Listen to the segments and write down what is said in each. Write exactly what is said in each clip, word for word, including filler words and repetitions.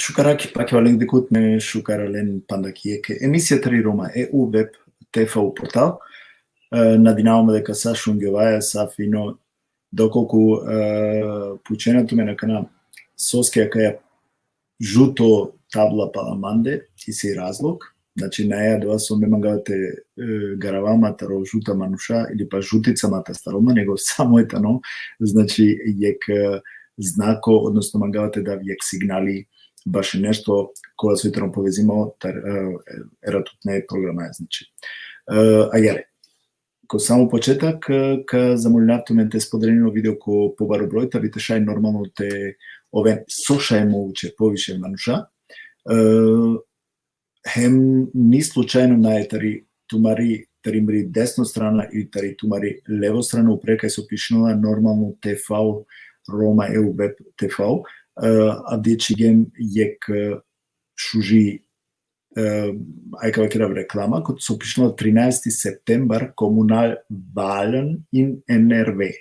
Šukar Aki, pa akava link dikutne, šukar alen panda ki jekh emisija tari Roma E U web T V portal. E, nadinava ma deka sa šungjovaja, sa fino, dokolku, e, pučena tumen akana soske akaja žuto tabla pala mande, isi razlog. Znači, nae adava so me mangava te, e, garava ma taro žuta manuša ili pa žutica ma te astaro ma, nego samo e tano, znači, jekh, e, znako, odnosno mangava te dav jekh signali baši nešto kova soj tano povezimo tar, e, era tutne programaja, znači. E, agjaar, ko samo početak, e, ka zamolinav tumen te spodelinen o video ko pobaro broj, ta bi te šaj normalno te oven so šaj moguće poviše manuša. E, hem ni slučajno nae tari tumari, tari mri desno strana i tari tumari levo strana, upre kaj so pišinela normalno T V, Roma E U web T V, e, avdive čhigjem jekh, e, šuži, e, aj ka vakerav reklama, kote so pišinela trinaesti septembar, Kommunalwahlen in N R W.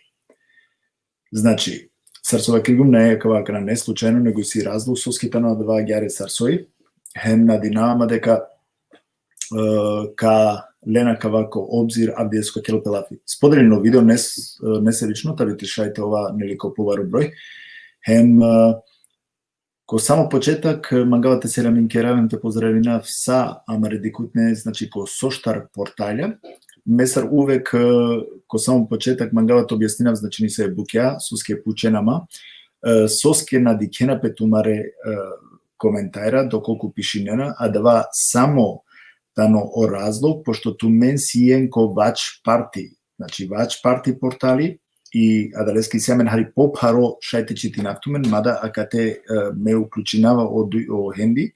Znači, sar so vakergjum, nae akava akana ne slučajno, nego isi razlog soske tano adava agjaar sar soj, hem nadinava ma deka, e, ka len akava ko obzir avdive so ka kerel pe lafi. Spodelinen o video nes-, e, nesebično, ta bi te šaj te ova, neli, ko pobaro broj. Hem, e, ko samo početak, e, mangava te selaminkerav hem te pozdravinav sa amare dikhutne, znači, ko soštar portalja. Me sar uvek, e, ko samo početak mangava te objasninav, znači, nesave bukja, soske pučena ma, e, soske na dikhena pe tumare, e, komentarja, dokolku pišinena, adava samo tano o razlog, pošto tumen sien ko watch party, znači, watch party portali, i adaleske isi amen hari popharo šaj te čitinav tumen, mada akate, e, me uključinava o duj-, o hendi,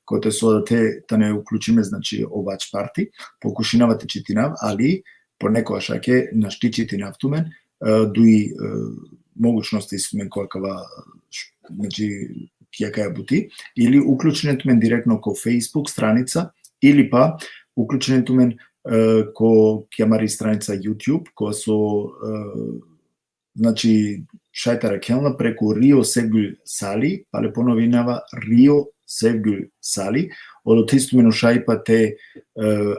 kote so te tane uključime, znači, o watch party, pokušinava te čitinav, ali ponekogaš ake našti čitinav tumen, e, duj, e, mogućnosti isi tumen ko akava, š-, znači, ki akaja buti, ili uključinen tumen direktno ko Facebook stranica, ili pa uključinen tumen, e, ko, ki amari stranica YouTube, kova so, e, znači, šaj te arakhel la preku Rio Sevgjul Sali, pale ponovinava, Rio Sevgjul Sali, odote isi tumen o šajipa te, e,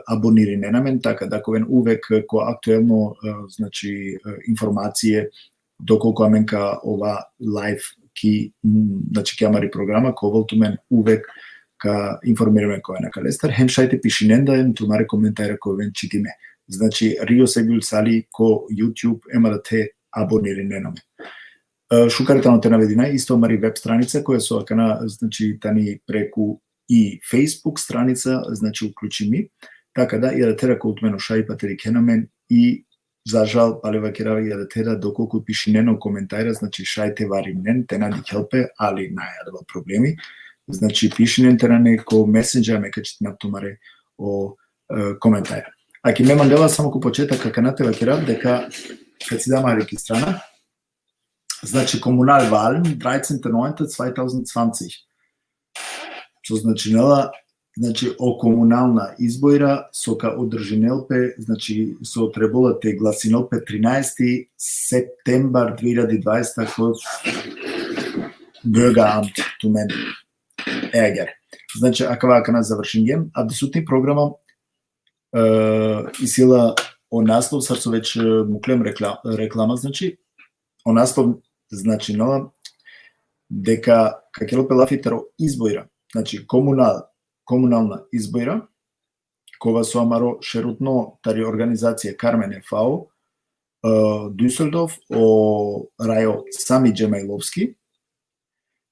abonirinen amen, taka da ka oven uvek ko aktuelno, e, znači, e, informacije, dokolku amen ka ova live ki, m, znači, ki amari programa, ka ovel tumen uvek ka informirinen ko amen akalestar, hem šaj te pišinen da, hem tumare komentare ka oven čitime. Znači, Rio Sevgjul Sali ko YouTube, hem adate abonirinen amen. E, šukar tano te navedina isto amari web stranica, koja so akana, znači, tani preku i Facebook stranica, znači, uključimi, taka da i adate ka ovel tumen o šajipa te dikhen amen i, za žal, pale vakerav, i adate, dokolku pišinen o komentara, znači, šaj te varinen, te na dikhel pe, ali nae adava problemi. Znači, pišinen terane ko Messenger, me ka čitinav tumare o, e, komentara. Aki me mangava samo ko početak akana te vakerav deka, kad si dama registrana, znači, Kommunalwahlen, dreizehnter neunter zweitausendzwanzig. So značinela, znači, o komunalna izbora so ka održinel pe, znači, so trebela te glasinel pe trinaesti septembar dve hiljadi dvaeseta ko Bürgeramt tumen. E, agjaar. Znači, akava akana završingjum, a disutni programa, e, isi la o naslov, sar so već, e, muklem rekla-, reklama, znači, o naslov značinela deka ka kerel pe lafi taro izbora, znači, komunal-, komunalna izbora, kova so amaro šerutno tari organizacija Carmen e V, e, Düsseldorf, o rajo Sami Džemajlovski,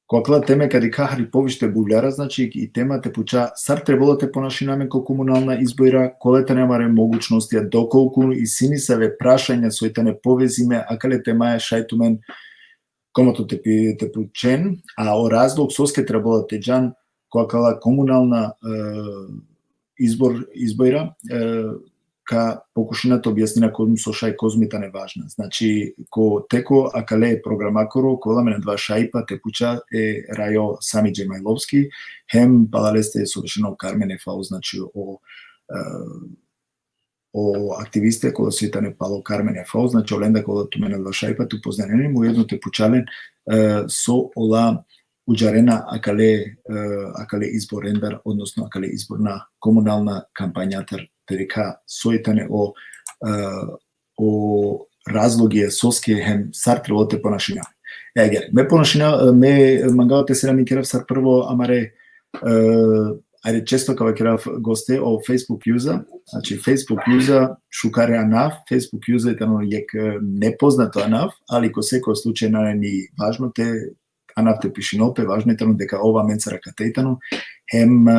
ko akala teme ka dikha hari poviše buvljara, znači, i tema te puča sar trebela te ponašina amen ko komunalna izbora, kole tane amare mogućnostija, dokolku isi nesave prašanja soj tane povezime akale temaja, šaj tumen komoto te pi-, te pučen, a o razlog soske trebela te džan ko akala komunalna, e, izbor, izbora, e, ka pokušina te objasnina kozom so šaj, kozom i tane važna. Znači, ko teko akale programakoro, ka ovel amen adava šajipa te puča e rajo Sami Džemajlovski, hem pala leste so bešena o Carmen e V, znači, o, e, o aktiviste kola soj tane palo Carmen e V, znači, olenda ka ovel tumen adava šajipa te upoznaninen, ujedno te puča len, e, so ola udžarena akale, e, akale izborendar, odnosno akale izborna komunalna kampanjatar, te dikha soj tane o, e, o razlogi soske hem sar trebela te ponašina. E, agjaar, me ponašina, me mangava te selami kerav sar prvo amare, e, ajde, često ka vakerav goste o Facebook user, znači Facebook user, šukar anav, Facebook user tano jek, e, nepoznato anav, ali ko seko slučaj nane ni važno te anav te pišinol pe, važno tano deka ov amencar akate tano, hem, e,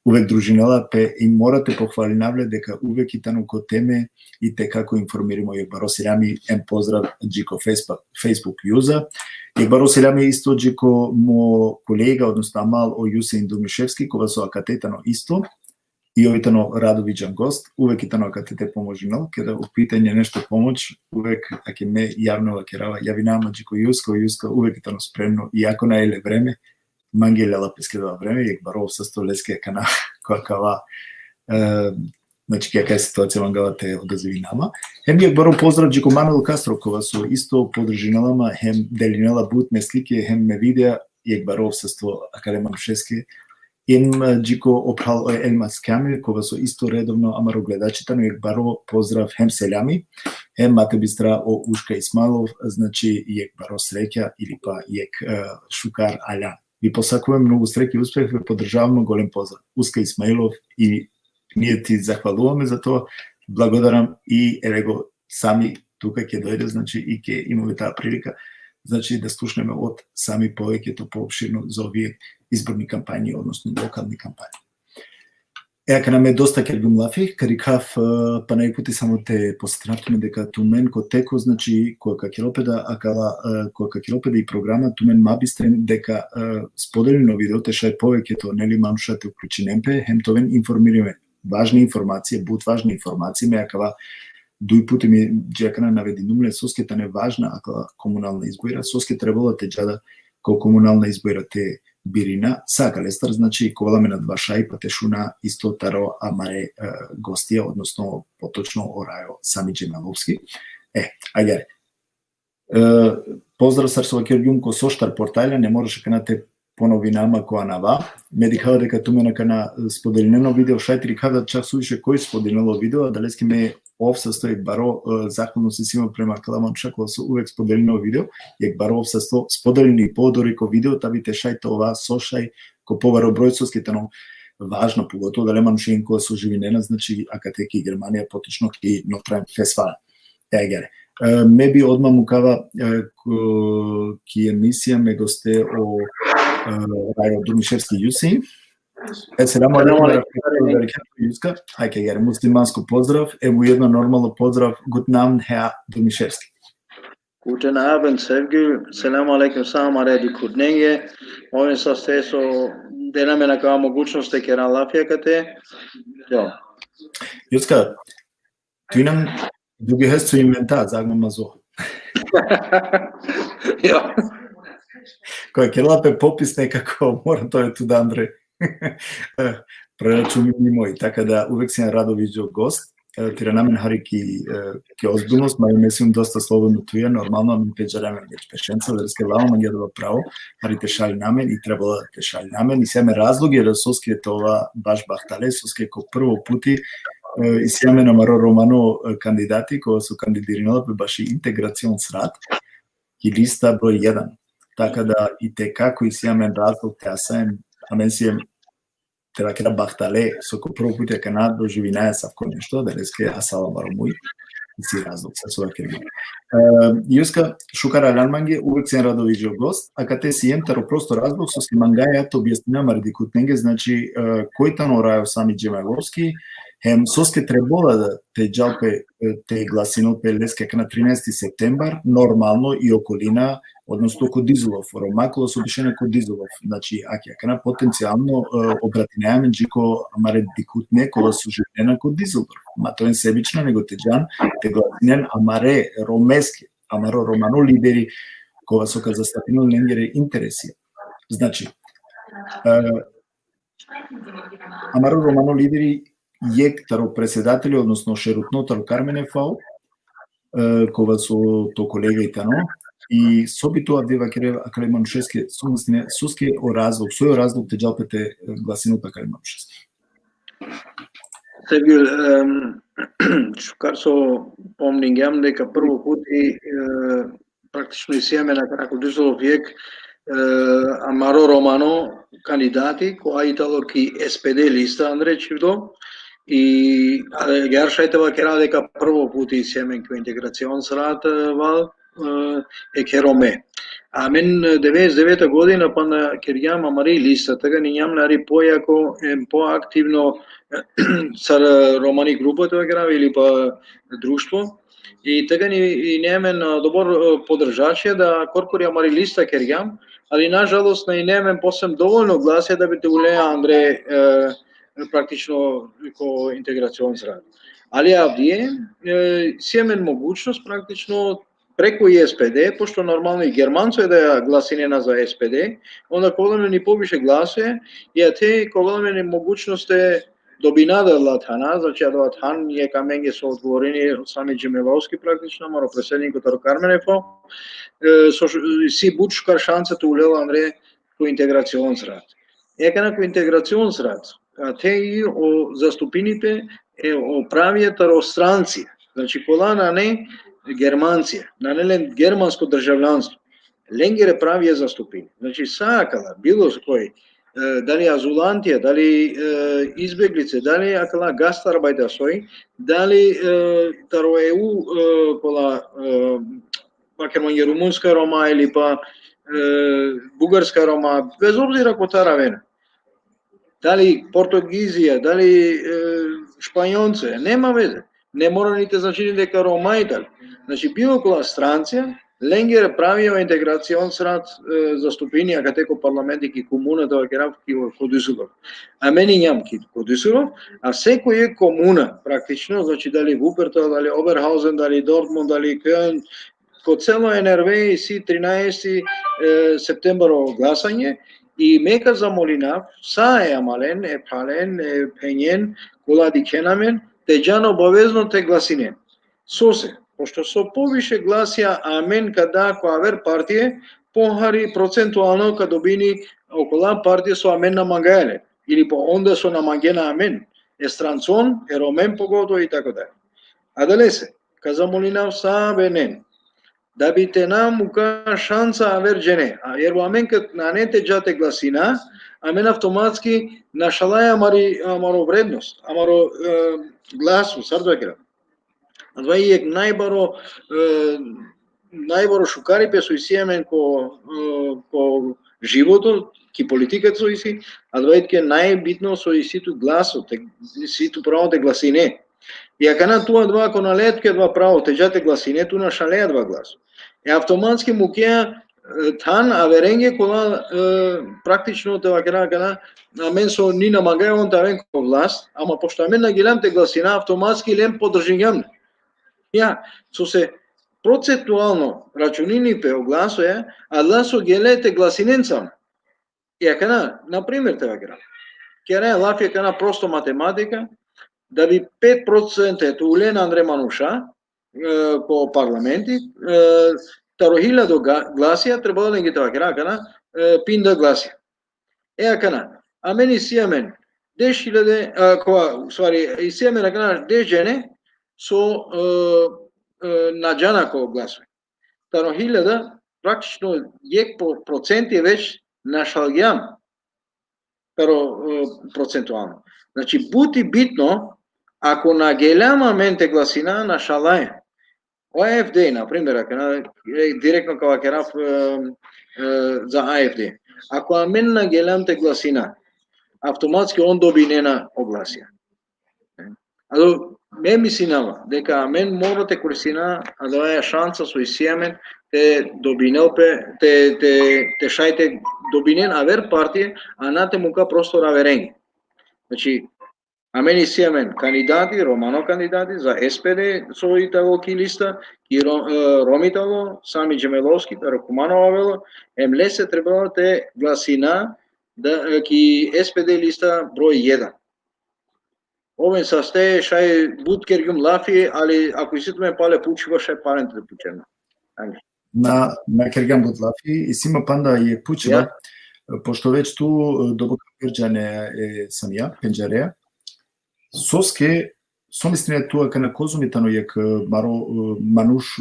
uvek družinela pe i mora te pohvalinav le deka uvek i tano ko teme i te kako informirimo. Jek baro selami hem pozdrav dži ko Facebook, Facebook user. Jek baro selami isto dži ko mo kolega, odnosno amal o Jusein Durmiševski, kova so akate tano isto. I ov i tano rado viđan gost, uvek i tano akate te pomožinol, keda u pitanje nešto pomoć, uvek, ake me javno vakerava, javina ma dži ko Jusko, Jusko uvek i tano spremno, iako nane le vreme, mange lela peske da vreme, jek baro sasto leske akana ko akava, e, znači, ki akaja situacija mangava te odazivina ma. Hem jek baro pozdrav dži ko Manuel Castro, kova so isto podržinela ma, hem delinela but me slike, hem me videa, jek baro sasto akale manušeske, hem, e, dži ko o phral o Elmas Kamil, kova so isto redovno amaro gledači tano, jek baro pozdrav hem selami, hem ma te bistra o Uška Ismailov, znači, jek baro sreća ili pa jek, e, šukar aljan. Vi posakujem mnogo sreće i uspeh, vi podržavamo, golem pozdrav. Uška Ismailov, i nje ti zahvaluvame za to, blagodaram i evo go sami tuka ke dojde, znači, i ke imame ta prilika, znači, da slušneme od sami poveke to poopširno za ovije izborni kampanji, odnosno lokalni kampanji. E, akana me dosta kergjum lafi, ka dikhav, e, pana jek puti samo te podsetinav tumen deka tumen ko teko, znači, ko ka kerel pe da akala, e, ko ka kerel pe da i programa, tumen ma bistren deka, e, spodelinen o video te šaj poveke to, neli, manuša te uključinen pe, hem te oven informirime. Važne informacije, but važne informacije, me akava duj puti mi dži akana navedinum le, soske tane važna akala komunalna izbora, soske trebela te dža da ko komunalna izbora te birina, sa akalestar, znači, ka ovel amen adava šaj, pa te šuna isto taro amare, e, gostija, odnosno potočno o rajo Sami Džemajlovski. E, agjaar. E, pozdrav sar so vakergjum ko soštar portalja, ne moraš akana te ponovina ma ko anava. Me dikhava deka tumen akana spodelinena o video, šaj te dikhav da čak suviše koj spodelinela o video, adaleske me ov sasto jek baro, e, zahvalnost isi ma prema akala manuša kova so uvek spodelinena o video, jek baro ov sasto spodelini po odori ko video, ta bi te šaj te ova so šaj ko pobaro broj, soske tano važno, pogotovo adale manušen kova so živinena, znači, akate ki Germanija, potočno ki Nordrhein-Westfalen. E, agjaar. E, me bi odma mukava, e, ko, ki emisija me goste o, e, rajo Durmiševski Jusein. Esselamu alejkum ve rahmetullahi ve berekatuhu, Juska. Ajde, agjaar, muslimansko pozdrav, e, ujedno normalno pozdrav, guten Abend, Herr Durmiševski. Guten Abend, Sevgül. Selamu alejkum, sa amare dikhutnenge. Oven saste so dena amen akava mogućnost te kera lafi akate. Jo. Juska, tu inam dugi hes tu inventa, zagma mazo. Jo. Ko kerela pe popis nekako, mora to e tu da andre. E, preračunimo i, taka da uvek sijan rado viđo gost. E, te irana amen hari ki, e, ki ozbiljnost, ma me sium dosta slobodno tuja, normalno, amen pe džala amen već pešenca, adaleske lava mange adava pravo, hari te šalina amen i trebela te šalina amen, isi amen razlogi, jer soske te ova baš bahtale, soske ko prvo puti, e, isi amen amaro romano, e, kandidati, kova so kandidirinela pe baši Integrationsrat, ki lista broj jedan. Taka da i te kako isi amen razlog te asajem, amen siem te vakera bahtale, so ko prvo puti akana doživinaja asavko nešto, adaleske asava amaro muj, isi razlog, sa so vakergjum. E, Juska, šukar aljan mange, uvek sijan rado viđo gost, akate siem taro prosto razlog, soske mangaja te objasnina amare dikhutnenge, znači, e, koj tano rajo Sami Džemajlovski, hem soske trebela da te džal pe, e, te glasinol pe leske akana trinaesti septembar, normalno i okolina, odnosno ko Düsseldorf, Roma kola so bešena ko Düsseldorf. Znači, ake akana potencijalno, e, obratinaja amen dži ko amare dikhutne kola so živinena ko Düsseldorf. Ma te oven sebična, nego te džan te glasinen amare romeske, amaro romano lideri, kova so ka zastapinel lengere interesija. Znači, e, amaro romano lideri, jek taro predsedateli, odnosno šerutno taro Karmene Fau, e, kova so to kolega i tano, I so bi tu avdive vakerel akale manušeske, so misline, soske o razlog, so je o razlog te džal pe te, e, glasinel pe akale manušeske? Sevgili, em, šukar so pomningjam deka prvo puti, e, praktično isi amen akana ko Düsseldorf jekh, e, amaro romano kandidati, kova i tano ki S P D lista andre čhivdo, i, e, agjaar šaj te vakera deka prvo puti isi amen ko Integrationsrat, e, val, e, e, e Rome. Amen devedeset deveta godina pana kergjam amari lista, tegani injam nari pojako, em, poaktivno, sar romani grupa te vakera ili pa društvo. I tegani ine amen, e, dobor, e, podržačija da korkori amari lista kergjam, ali nažalost na ine amen posebno dovoljno glasija da bi te ule andre, e, praktično ko Integrationsrat. Ali avdive, e, isi amen mogućnost praktično preko S P D, pošto normalno i Germanco e da glasinena za S P D, onda ka ovel amen i poviše glasija, i ate ka ovel amen i mogućnost te dobina adala thana, znači adava than jekh amenge so odgovorini Sami Džemilovski praktično, amaro predsedniko taro Karmenefo, e, so š-, isi but šukar šansa te ulel andre ko Integrationsrat. E akana ko Integrationsrat, ate i o zastupini pe e o pravija taro strancija. Znači, kola nane Germancija, nane len germansko državljanstvo. Lengere pravija zastupini. Znači, sa akala, bilo koj, e, dali azulantija, dali, e, izbeglice, dali akala gastarbeiter soj, dali, e, taro E U, e, kola, e, pa kerman je rumunska Roma ili pa, e, bugarska Roma, bez obzira kotar avena. Dali Portugizija, dali, e, Španjonce, nema veze. Ne mora ni te značini deka Roma i tano. Znači, bilo kola strancija, lengere pravija o Integrationsrat, e, zastupini akate ko parlamenti ki komuna, te vakerav ki, ko Düsseldorf. Amen injam ki, ko Düsseldorf, a sekoj jekh komuna, praktično, znači, dali Wuppertal, dali Oberhausen, dali Dortmund, dali Köln, ko celo N R W isi trinaesti, e, septembaro glasanje, i me ka zamolinav sa e amalen, e phralen, e phenjen, kola dikhena amen, te džan obavezno te glasinen. Sose, pošto so poviše glasija amen ka da ko aver partie, pohari procentualno ka dobini okola partie so amen na mangaja len, ili pa onda so na mangena amen, e strancon, e Romen pogotovo i tako dalje. Adalese, ka zamolinav sa averen, da bi te na muka šansa aver džene, a jer amen kad nane te dža te glasina, amen avtomatski našalaja amari, amaro vrednost, amaro, e, glaso, sar da vakerav. Adava i jekh najbaro, e, najbaro šukaripe so isi amen ko, e, ko životo, ki politika so isi, adava i tuke najbitno so isi tu glaso, te, isi tu pravo te glasine. I akana tu adava, ako nane tuke adava pravo te dža te glasine, tu našale adava glaso. E avtomatski mukea, e, than averenge kola, e, praktično te vakera akana, amen so ni na mangaja on te aven ko vlast, ama pošto amen na geljam te glasina, avtomatski len podržingjam. Ja, sose procentualno računini pe o glasoja, adala so gele te glasinen samo. I akana, na primer te vakera. Kera lafi akana prosto matematika, da bi pet procente te ulen andre manuša, e, ko parlamenti, e, taro hiljado ga-, glasija, trebela lenge te vakera akana, e, pinda glasija. E akana, amen isi amen deš hiljade, e, kova, u stvari, isi amen akana deš džene so, e, e, na džana ko glaso. Taro hiljada, praktično jekh po-, procenti već našalgjam, taro, e, procentualno. Znači, but i bitno, ako na geljam amen te glasina, našalaja. O A F D, na primer, akana, e, direktno ka vakerav, e, e, za A F D. Ako amen na geljam te glasina, avtomatski on dobinena o glasija. Alo, me mislinava deka amen mora te koristina adava šansa so isi amen te dobinel pe, te, te, te šaj te dobinen aver partie, a na te muka prostor averenge. Znači, amen isi amen kandidati, romano kandidati za S P D, so i tano ki lista, ki Ro-, e, Romi tano, Sami Džemilovski, taro Kumanovo avela, em lese trebela te glasina da, e, ki S P D lista broj jedan. Oven saste, šaj but kergjum lafi, ali ako isi tumen pale pučiba, šaj palen te pučena. Ajde. Na, na kergjan but lafi, isi ma panda jekh pučiba, Ja. Pošto već tu, e, doboka pendžare, e, Samija, pendžarea. Soske, so misline tu akana kozom i tano jekh, e, baro, e, manuš, e,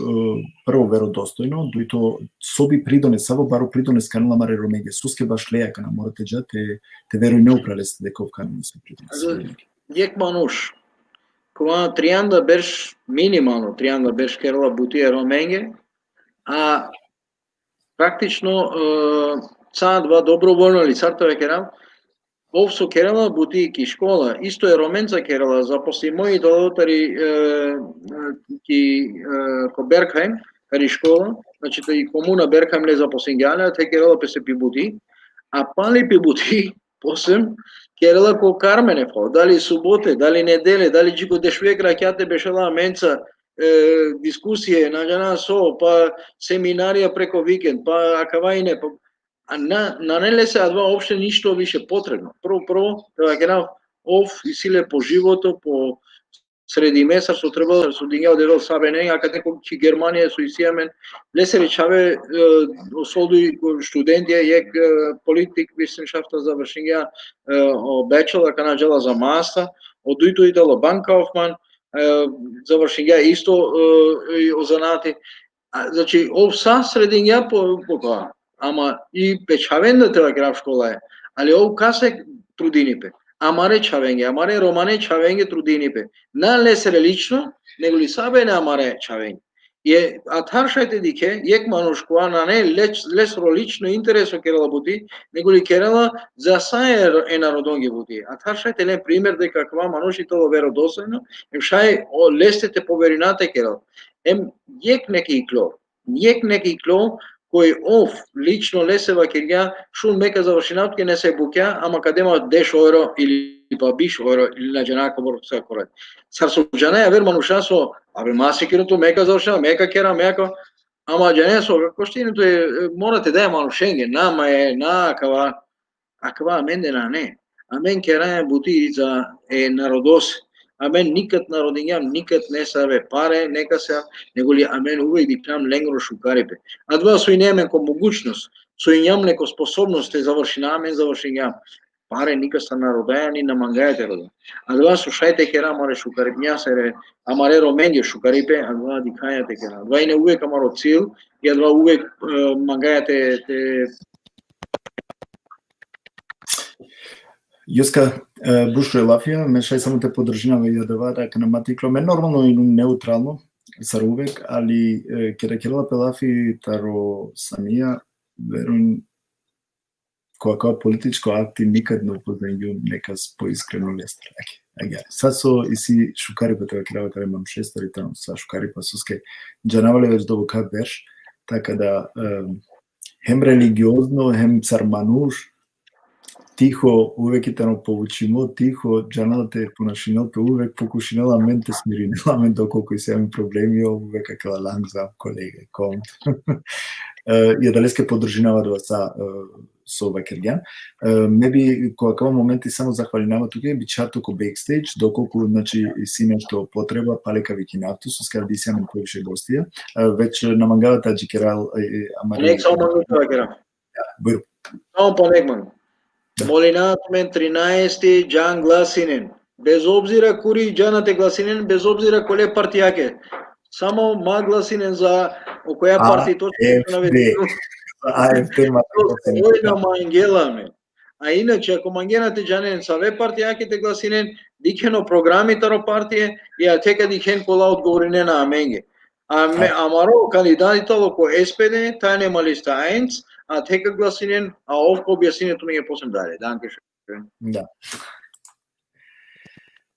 prvo verodostojno, dujto so bi pridonesavo, baro pridones kanela amare Romenge. Soske baš lea akana mora te dža te, te verujne upral leste deka ov kanela so pridones. Jekh manuš, kova trianda berš, minimalno trianda berš kerela buti e Romenge, a praktično, e, sad va dobrovoljno li, sar te vakerav, ov so kerela buti ki škola, isto e Romenca kerela, zaposlimo i talo tari, e, e, ki, e, ko Bergheim, tari škola, znači, tari komuna Bergheim le zaposlingja le, te kerela pese pi buti, a pali pi buti, posem, kerela ko kar mene fo, dali subote, dali nedele, dali dži ko dešuek rakjate bešela amenca, e, diskusije, na džana so, pa seminarija preko vikend, pa akava ine, pa, a na, nane lese adava uopšte ništo više potrebno. Prvo, prvo, te vakerav, ov isi le po životo, po sredime, sar so trebalo, sar so dingja o Devel sabene, akate ko ki Germanija so isi amen, lesere čhave, e, o solduj ko študentija, jekh, e, politik, wissenschaftler završingja, e, o bachelor, akana džala za master, o dujto i talo bankkaufman, e, završingja isto, e, i o zanati. A, znači, ov sa sredingja po, po toa. Ama i pe čhaven da te vakerav škola e. Ali ov kase trudini pe? Amare čhavenge, amare romane čhavenge trudini pe. Na lesere lično, nego li sabene amare čhavenge. E, atar šaj te dikhe, jekh manuš kova nane les, lesro lično intereso kerela buti, nego li kerela za sa e, e narodonge buti. Atar šaj te len primer deka akava manuš i talo verodostojno, em šaj o leste te poverina te kerel. Em jekh neke iklo, jekh neke iklo, koj ov lično lese vakergja, šun, me ka završinav tuke nese bukja, ama ka de ma deš euro ili pa biš euro, ili na džana kobor sa kora. Sar so džana aver manuša so, abe, ma sikirno tu, me ka završinav, me ka kera, me ka, ama džane so, koštini tu, e, mora te daja manušenge, na ma e, na akava, akava amende nane. Amen keraja buti za e narodos. Amen nikad na rodingjam nikad nesave pare, nekase, nego li amen uvek dikhnam lengro šukaripe. Adava so ine amen ko mogućnost, so injam le ko sposobnost te završina, amen završingjam. Pare nikase na rodaja, ni na mangaja te roda. Adava so šaj te kera amare šukaripnjasere, amare romenge šukaripe, adava dikhaja te kera. Adava ine uvek amaro cilj, i adava uvek, e, mangaja te, te Joska, e, but šukar lafija, me šaj samo te podržinav i adava, da kana ma te iklo, me normalno inum neutralno, sar uvek, ali, e, keda kerela pe lafi taro Samija, verujin, ko akava političko akti nikad na upoznangjum nekas poiskreno lestar. Ake, agjaar. Sar so isi šukaripa te vakerav akale manušestar, i tano sa šukaripa, soske džanava le već doboka berš, taka da, e, hem religiozno, hem sar manuš, tiho, uvek i tano povučimo, tiho, džanela te ponašinel pe, uvek pokušinela amen te smirinela amen, dokolku isi amen problemi, ov uvek akala langsam, kolege, kom. E, i adaleske podržinava adava sa, e, so vakergjan. E, me bi ko akava momenti samo zahvalinava tuke, bi čhava tu ko backstage, dokolku, znači, isi nešto potreba, pale ka vikinav tu, soske avdive isi amen poviše gostija. E, već na mangava te adžikerav, e, e, amari. Nek samo mangav te vakerav. Ja, bujrum. Samo pa nek mangav. Da. Molinav tumen trinaesti, džan glasinen. Bez obzira kuri džana te glasinen, bez obzira kole partijake. Samo ma glasinen za o koja partija točno. AfD. AfD ma glasinen. Oj, na mangela me. A inače, ako mangena te džanen save partijake te glasinen, dikhen o programi taro partije, i athe ka dikhen kola odgovorinena amenge. A me, amaro kandidati tano ko S P D, tane ma lista eins, athe ka glasinen, a ov ka objasninen tumenge posebno dalje. Danke schön. Da.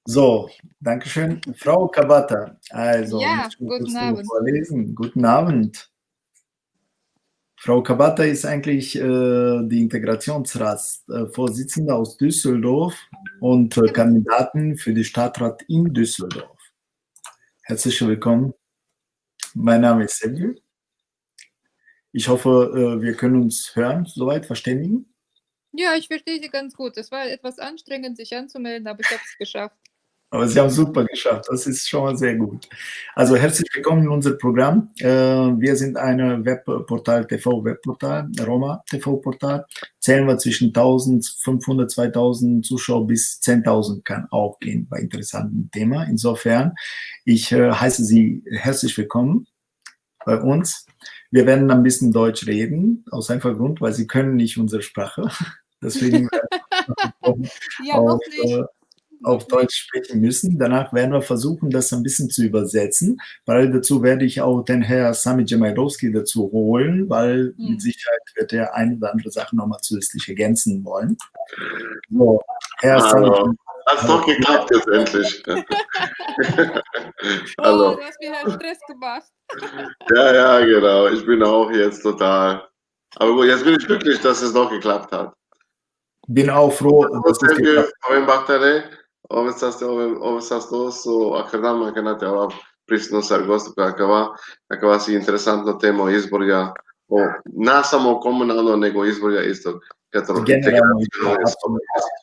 So, danke schön. Frau Kabata, also, ja, guten Abend. Guten Abend. Frau Kabata ist eigentlich, äh, die Integrationsratsvorsitzende aus Düsseldorf und, äh, Kandidatin für die Stadtrat in Düsseldorf. Herzlich willkommen. Mein Name ist Sevgil. Ich hoffe, äh, wir können uns hören, soweit verständigen. Ja, ich verstehe Sie ganz gut. Es war etwas anstrengend, sich anzumelden, aber ich habe es geschafft. Aber Sie haben super geschafft. Das ist schon mal sehr gut. Also herzlich willkommen in unser Programm. Äh, wir sind eine Webportal, T V-Webportal, Roma-T V-Portal. Zählen wir zwischen tausendfünfhundert, zweitausend Zuschauer bis zehntausend kann auch gehen bei interessanten Thema. Insofern, ich äh, heiße Sie herzlich willkommen bei uns. Wir werden ein bisschen Deutsch reden, aus einfachem Grund, weil Sie können nicht unsere Sprache. Deswegen werden wir Ja, noch auf, nicht. äh, auf Deutsch sprechen müssen. Danach werden wir versuchen, das ein bisschen zu übersetzen. Parallel dazu werde ich auch den Herr Sami Djemailowski dazu holen, weil mit Hm. Sicherheit wird er eine oder andere Sache nochmal zusätzlich ergänzen wollen. So, Herr Sami Hallo. Djemailowski, Hat es doch hallo. Geklappt jetzt endlich. Oh, Hallo. Du hast mir halt Stress gemacht. Ja, ja, genau. Ich bin auch jetzt total. Aber gut, jetzt bin ich glücklich, dass es doch geklappt hat. Bin auch froh, Ove dass es Sergio, geklappt ove Bahtare, ove saste, ove, ove sasto, so, akadama, kanate, ova prisutno sar gost, akava, akava si interesantno tema o izborja, o, na samo komunalno, nego izborja isto. Kad Generalno, apsolutno.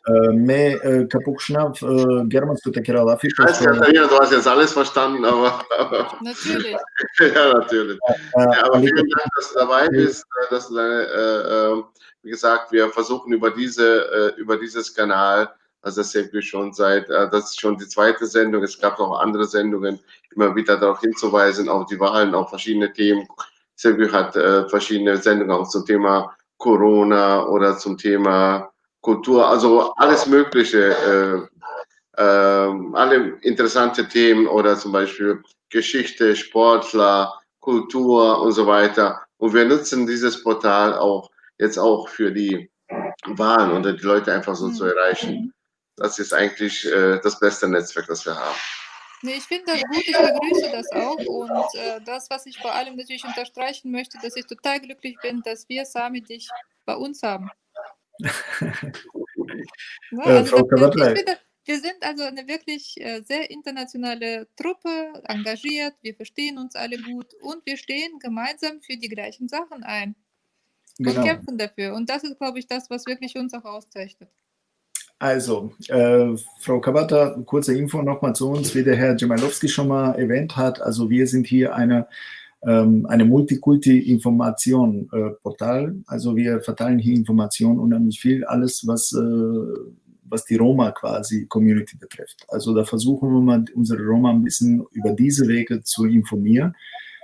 E, me, e, ka pokušinav, e, germansko te kerav lafi, Scheiße, pošto Katharina, du hast jetzt alles verstanden, aber Natürlich. ja, natürlich. e, Ja, aber ali vielen Dank, dass du dabei bist, äh, dass du deine, äh, äh, wie gesagt, wir versuchen über diese, äh, über dieses Kanal, also das ist ja schon seit, äh, das ist schon die zweite Sendung, es gab auch andere Sendungen, immer wieder darauf hinzuweisen, auf die Wahlen, auf verschiedene Themen. Sergio hat äh, verschiedene Sendungen auch zum Thema Corona oder zum Thema Kultur, also alles Mögliche, äh, ähm, alle interessante Themen oder zum Beispiel Geschichte, Sportler, Kultur und so weiter. Und wir nutzen dieses Portal auch jetzt auch für die Wahlen und die Leute einfach so zu Hm. erreichen. Das ist eigentlich äh, das beste Netzwerk, das wir haben. Nee, ich finde das gut, ich begrüße das auch. Und äh, das, was ich vor allem natürlich unterstreichen möchte, dass ich total glücklich bin, dass wir Sami dich bei uns haben. Ne? Äh, Also Frau das, das, ich Kawatlay, finde, wir sind also eine wirklich äh, sehr internationale Truppe, engagiert, wir verstehen uns alle gut und wir stehen gemeinsam für die gleichen Sachen ein und genau. kämpfen dafür. Und das ist, glaube ich, das, was wirklich uns auch auszeichnet. Also, äh, Frau Kabata, kurze Info nochmal zu uns, wie der Herr Djemailowski schon mal erwähnt hat. Also wir sind hier eine, ähm, eine Multikulti-Information-Portal. Also wir verteilen hier Informationen unheimlich viel, alles, was, äh, was die Roma quasi Community betrifft. Also da versuchen wir mal, unsere Roma ein bisschen über diese Wege zu informieren.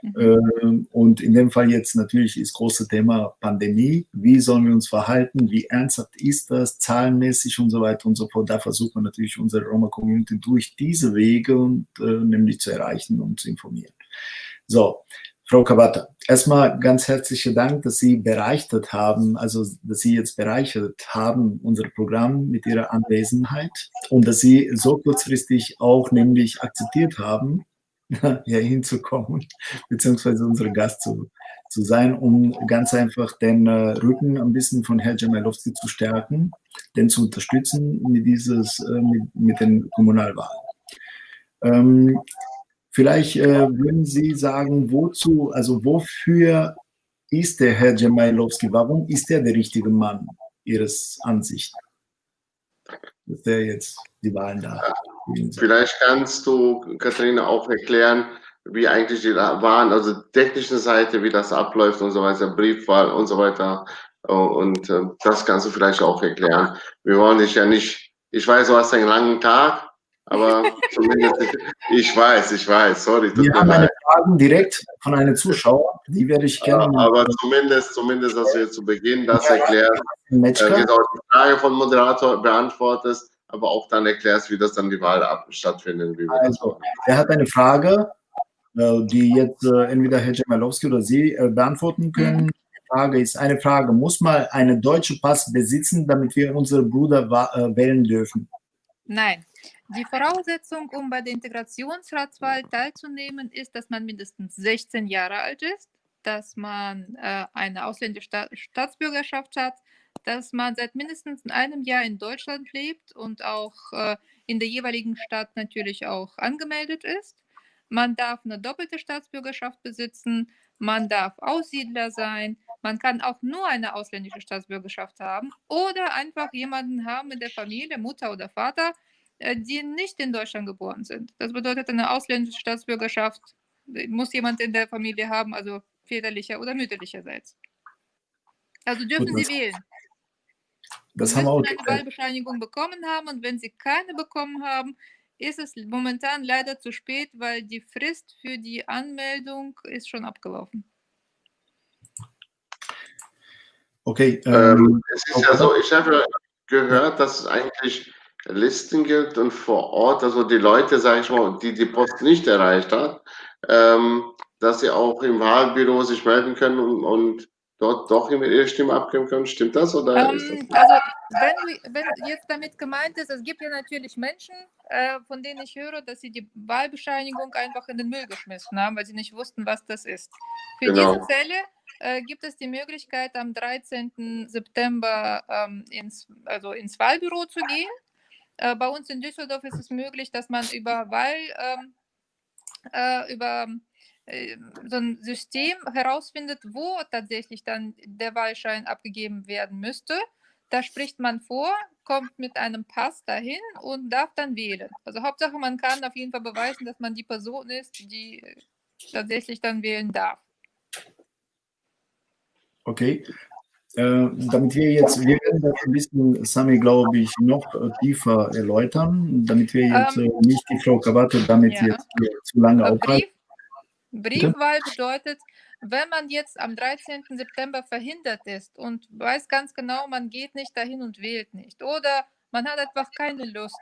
Mhm. Ähm, und in dem Fall jetzt natürlich ist große Thema Pandemie. Wie sollen wir uns verhalten? Wie ernsthaft ist das? Zahlenmäßig und so weiter und so fort. Da versuchen wir natürlich unsere Roma-Community durch diese Wege und äh, nämlich zu erreichen und zu informieren. So, Frau Kabata, erstmal ganz herzlichen Dank, dass Sie bereichert haben, also dass Sie jetzt bereichert haben unser Programm mit Ihrer Anwesenheit und dass Sie so kurzfristig auch nämlich akzeptiert haben, hier hinzukommen, beziehungsweise unser Gast zu, zu sein, um ganz einfach den äh, Rücken ein bisschen von Herrn Djemailowski zu stärken, den zu unterstützen mit, dieses, äh, mit, mit den Kommunalwahlen. Ähm, vielleicht äh, würden Sie sagen, wozu, also wofür ist der Herr Djemailowski, warum ist er der richtige Mann Ihres Ansichten? Dass der jetzt die Wahlen da. Vielleicht kannst du, Katharina, auch erklären, wie eigentlich die Wahlen, also technische Seite, wie das abläuft und so weiter, Briefwahl und so weiter. Und äh, das kannst du vielleicht auch erklären. Wir wollen dich ja nicht, ich weiß, du hast einen langen Tag, aber zumindest, ich weiß, ich weiß, sorry. Wir haben eine Frage direkt von einem Zuschauer, die werde ich gerne. Aber zumindest, zumindest, dass wir zu Beginn das erklären. Äh, genau, die Frage vom Moderator beantwortest, aber auch dann erklärst, wie das dann die Wahl ab, stattfinden wird. Also, er hat eine Frage, äh, die jetzt äh, entweder Herr Djemailowski oder Sie äh, beantworten können. Mhm. Die Frage ist, eine Frage, muss man einen deutschen Pass besitzen, damit wir unsere Brüder äh, wählen dürfen? Nein. Die Voraussetzung, um bei der Integrationsratswahl teilzunehmen, ist, dass man mindestens sechzehn Jahre alt ist, dass man äh, eine ausländische Sta Staatsbürgerschaft hat, dass man seit mindestens einem Jahr in Deutschland lebt und auch äh, in der jeweiligen Stadt natürlich auch angemeldet ist. Man darf eine doppelte Staatsbürgerschaft besitzen, man darf Aussiedler sein, man kann auch nur eine ausländische Staatsbürgerschaft haben oder einfach jemanden haben in der Familie, Mutter oder Vater, äh, die nicht in Deutschland geboren sind. Das bedeutet, eine ausländische Staatsbürgerschaft muss jemand in der Familie haben, also väterlicher oder mütterlicherseits. Also dürfen sie wählen. Das Sie haben wir auch. Müssen eine Wahlbescheinigung bekommen haben, und wenn sie keine bekommen haben, ist es momentan leider zu spät, weil die Frist für die Anmeldung ist schon abgelaufen. Okay. Ähm, es ist ja so, ich habe gehört, dass es eigentlich Listen gibt und vor Ort, also die Leute, sage ich mal, die die Post nicht erreicht hat, ähm, dass sie auch im Wahlbüro sich melden können und, und dort doch ihre Stimme abgeben können. Stimmt das? Oder ähm, also wenn, du, wenn jetzt damit gemeint ist, es gibt ja natürlich Menschen, äh, von denen ich höre, dass sie die Wahlbescheinigung einfach in den Müll geschmissen haben, weil sie nicht wussten, was das ist. Für genau. Diese Fälle äh, gibt es die Möglichkeit, am dreizehnten September ähm, ins, also ins Wahlbüro zu gehen. Äh, bei uns in Düsseldorf ist es möglich, dass man über Wahl, ähm, äh, über äh, so ein System herausfindet, wo tatsächlich dann der Wahlschein abgegeben werden müsste. Da spricht man vor, kommt mit einem Pass dahin und darf dann wählen. Also Hauptsache, man kann auf jeden Fall beweisen, dass man die Person ist, die tatsächlich dann wählen darf. Okay. Äh, damit wir jetzt, wir werden das ein bisschen, Sami, glaube ich, noch äh, tiefer erläutern, damit wir jetzt ähm, äh, nicht die Frau Kabata damit ja. jetzt äh, zu lange aufhalten. Brief, Briefwahl bedeutet, wenn man jetzt am dreizehnten September verhindert ist und weiß ganz genau, man geht nicht dahin und wählt nicht oder man hat einfach keine Lust,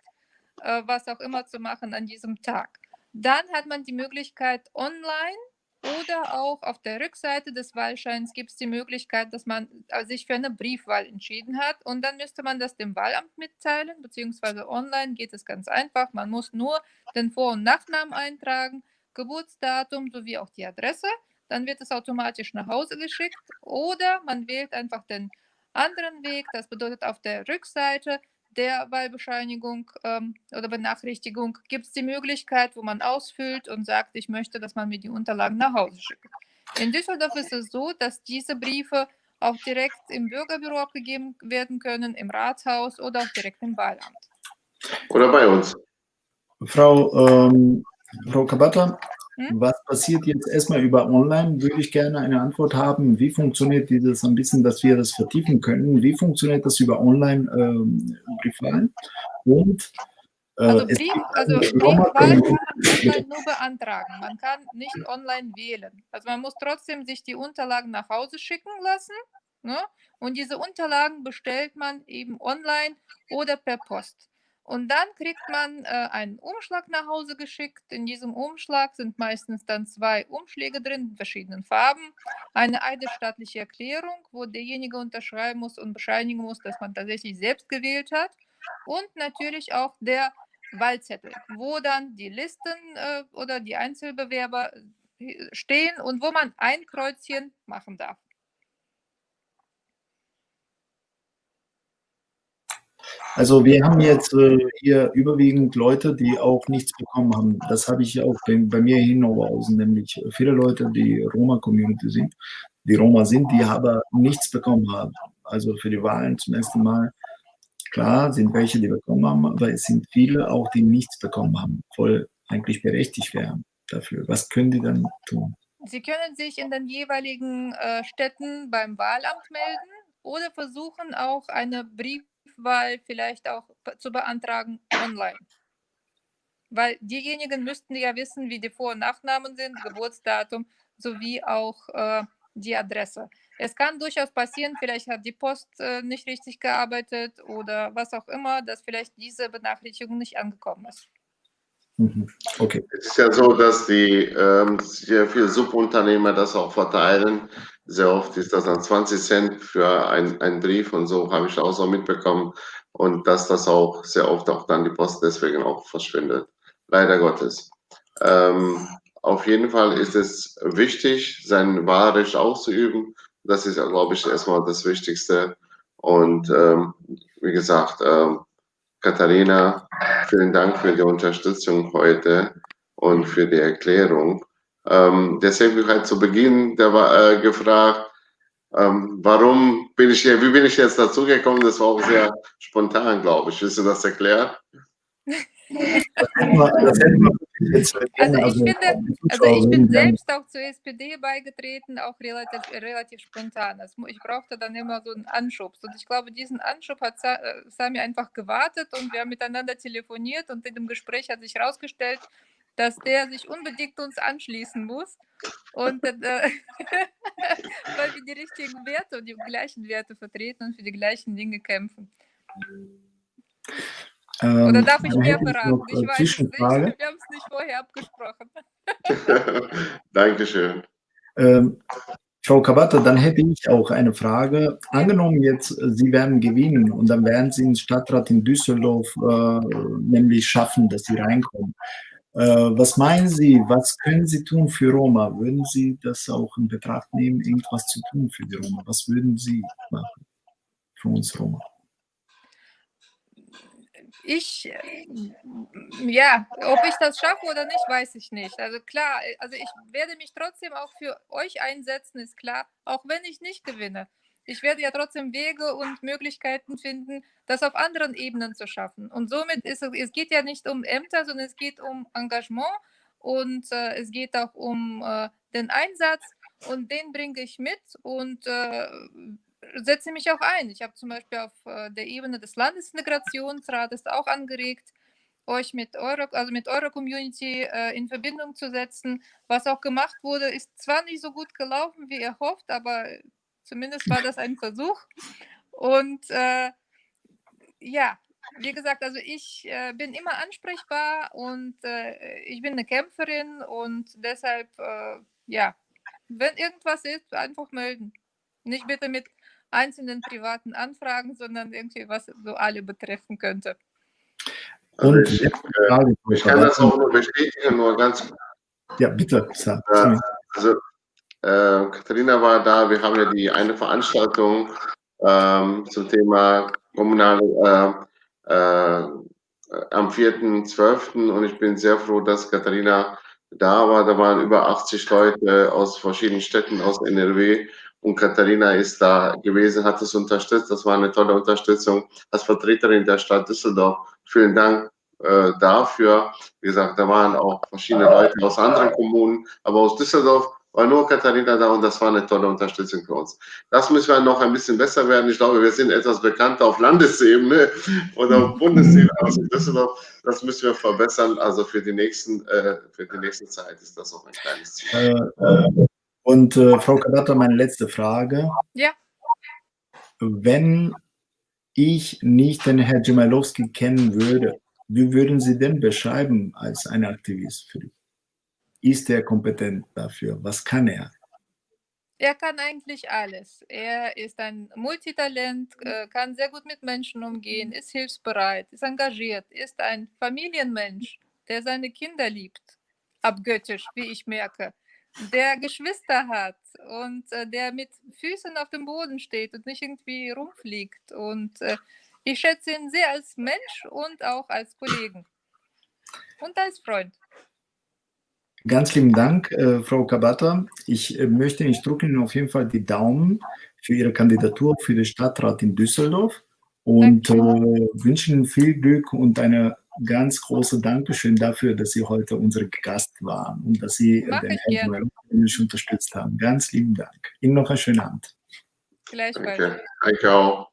äh, was auch immer zu machen an diesem Tag, dann hat man die Möglichkeit, online oder auch auf der Rückseite des Wahlscheins gibt es die Möglichkeit, dass man äh, sich für eine Briefwahl entschieden hat. Und dann müsste man das dem Wahlamt mitteilen, beziehungsweise online geht es ganz einfach. Man muss nur den Vor- und Nachnamen eintragen, Geburtsdatum sowie auch die Adresse. Dann wird es automatisch nach Hause geschickt. Oder man wählt einfach den anderen Weg. Das bedeutet, auf der Rückseite der Wahlbescheinigung ähm, oder Benachrichtigung gibt es die Möglichkeit, wo man ausfüllt und sagt, ich möchte, dass man mir die Unterlagen nach Hause schickt. In Düsseldorf ist es so, dass diese Briefe auch direkt im Bürgerbüro abgegeben werden können, im Rathaus oder auch direkt im Wahlamt. Oder bei uns. Frau, ähm, Frau Kabata, hm? Was passiert jetzt erstmal über online? Würde ich gerne eine Antwort haben. Wie funktioniert dieses ein bisschen, dass wir das vertiefen können? Wie funktioniert das über online ähm, Briefwahlen? Und äh, also, Brief, also Briefwahl kann man online nur beantragen. Man kann nicht online wählen. Also man muss trotzdem sich die Unterlagen nach Hause schicken lassen. Ne? Und diese Unterlagen bestellt man eben online oder per Post. Und dann kriegt man äh, einen Umschlag nach Hause geschickt. In diesem Umschlag sind meistens dann zwei Umschläge drin in verschiedenen Farben. Eine eidesstattliche Erklärung, wo derjenige unterschreiben muss und bescheinigen muss, dass man tatsächlich selbst gewählt hat. Und natürlich auch der Wahlzettel, wo dann die Listen äh, oder die Einzelbewerber stehen und wo man ein Kreuzchen machen darf. Also wir haben jetzt äh, hier überwiegend Leute, die auch nichts bekommen haben. Das habe ich auch bei, bei mir in Oberhausen, nämlich viele Leute, die Roma-Community sind, die Roma sind, die aber nichts bekommen haben. Also für die Wahlen zum ersten Mal. Klar, sind welche, die bekommen haben, aber es sind viele auch, die nichts bekommen haben, voll eigentlich berechtigt wären dafür. Was können die dann tun? Sie können sich in den jeweiligen äh, Städten beim Wahlamt melden oder versuchen auch eine Briefwahl vielleicht auch zu beantragen online. Weil diejenigen müssten ja wissen, wie die Vor- und Nachnamen sind, Geburtsdatum sowie auch äh, die Adresse. Es kann durchaus passieren, vielleicht hat die Post äh, nicht richtig gearbeitet oder was auch immer, dass vielleicht diese Benachrichtigung nicht angekommen ist. Okay. Es ist ja so, dass die ähm, sehr viele Subunternehmer das auch verteilen. Sehr oft ist das dann zwanzig Cent für ein, einen Brief und so habe ich auch so mitbekommen. Und dass das auch sehr oft auch dann die Post deswegen auch verschwindet. Leider Gottes. Ähm, auf jeden Fall ist es wichtig, sein Wahlrecht auszuüben. Das ist, glaube ich, erstmal das Wichtigste. Und ähm, wie gesagt, ähm, Katharina, vielen Dank für die Unterstützung heute und für die Erklärung. Ähm, deswegen halt zu Beginn der, äh, gefragt, ähm, warum bin ich hier, wie bin ich jetzt dazugekommen? Das war auch sehr spontan, glaube ich. Willst du das erklären? Das hätten wir, das hätten wir jetzt, Also ich also, finde, die also Zuschauer ich würden bin gerne selbst auch zur S P D beigetreten, auch relativ, relativ spontan. Das, mu- ich brauchte dann immer so einen Anschub. Und ich glaube, diesen Anschub hat Sa äh, Sami einfach gewartet und wir haben miteinander telefoniert und in dem Gespräch hat sich herausgestellt, dass der sich unbedingt uns anschließen muss. Und dann, äh, weil wir die richtigen Werte und die gleichen Werte vertreten und für die gleichen Dinge kämpfen. Oder Ähm, darf ich dann mehr hätte ich verraten? noch, Ich äh, weiß es nicht. Zwischenfrage. Wir haben es nicht vorher abgesprochen. Dankeschön. Ähm, Frau Kabata, dann hätte ich auch eine Frage. Angenommen jetzt, äh, Sie werden gewinnen und dann werden Sie ins Stadtrat in Düsseldorf, äh, nämlich schaffen, dass Sie reinkommen. Äh, was meinen Sie, was können Sie tun für Roma? Würden Sie das auch in Betracht nehmen, irgendwas zu tun für die Roma? Was würden Sie machen für uns Roma? Ich, äh, ja, ob ich das schaffe oder nicht, weiß ich nicht. Also klar, äh, also ich werde mich trotzdem auch für euch einsetzen, ist klar, auch wenn ich nicht gewinne. Ich werde ja trotzdem Wege und Möglichkeiten finden, das auf anderen Ebenen zu schaffen. Und somit ist es, es geht ja nicht um Ämter, sondern es geht um Engagement und äh, es geht auch um äh, den Einsatz und den bringe ich mit und äh, setze mich auch ein. Ich habe zum Beispiel auf äh, der Ebene des Landesintegrationsrates auch angeregt, euch mit eurer, also mit eurer Community äh, in Verbindung zu setzen. Was auch gemacht wurde, ist zwar nicht so gut gelaufen, wie erhofft, aber zumindest war das ein Versuch. Und äh, ja, wie gesagt, also ich äh, bin immer ansprechbar und äh, ich bin eine Kämpferin und deshalb, äh, ja, wenn irgendwas ist, einfach melden. Nicht bitte mit einzelnen privaten Anfragen, sondern irgendwie, was so alle betreffen könnte. Also Und ich, letzte äh, Frage, Frau ich kann das Kabata. Auch nur bestätigen, nur ganz Ja, bitte, Sir. Äh, Sorry. also, äh, Katharina war da, wir haben ja die eine Veranstaltung ähm, zum Thema kommunale äh, äh, am vierten zwölften und ich bin sehr froh, dass Katharina da war. Da waren über achtzig Leute aus verschiedenen Städten aus N R W und Katharina ist da gewesen, hat es unterstützt. Das war eine tolle Unterstützung als Vertreterin der Stadt Düsseldorf. Vielen Dank äh, dafür. Wie gesagt, da waren auch verschiedene Leute aus anderen Kommunen, aber aus Düsseldorf war nur Katharina da und das war eine tolle Unterstützung für uns. Das müssen wir noch ein bisschen besser werden. Ich glaube, wir sind etwas bekannter auf Landesebene oder auf Bundesebene als in Düsseldorf. Das müssen wir verbessern. Also für die nächsten, äh, für die nächste Zeit ist das auch ein kleines Ziel. Äh, und äh, Frau Kabata, meine letzte Frage. Ja. Wenn ich nicht den Herrn Dżemajlowski kennen würde, wie würden Sie den beschreiben als einen Aktivist für dich? Ist er kompetent dafür? Was kann er? Er kann eigentlich alles. Er ist ein Multitalent, äh, kann sehr gut mit Menschen umgehen, ist hilfsbereit, ist engagiert, ist ein Familienmensch, der seine Kinder liebt, abgöttisch, wie ich merke, der Geschwister hat und äh, der mit Füßen auf dem Boden steht und nicht irgendwie rumfliegt. Und äh, ich schätze ihn sehr als Mensch und auch als Kollegen und als Freund. Ganz lieben Dank, äh, Frau Kabata. Ich äh, möchte, ich drücke Ihnen auf jeden Fall die Daumen für Ihre Kandidatur für den Stadtrat in Düsseldorf und äh, wünsche Ihnen viel Glück und eine ganz große Dankeschön dafür, dass Sie heute unser Gast waren und dass Sie äh, Mach den ich gerne. Herrn Dżemajlowski unterstützt haben. Ganz lieben Dank. Ihnen noch einen schönen Abend. Gleichfalls. Danke. Danke auch.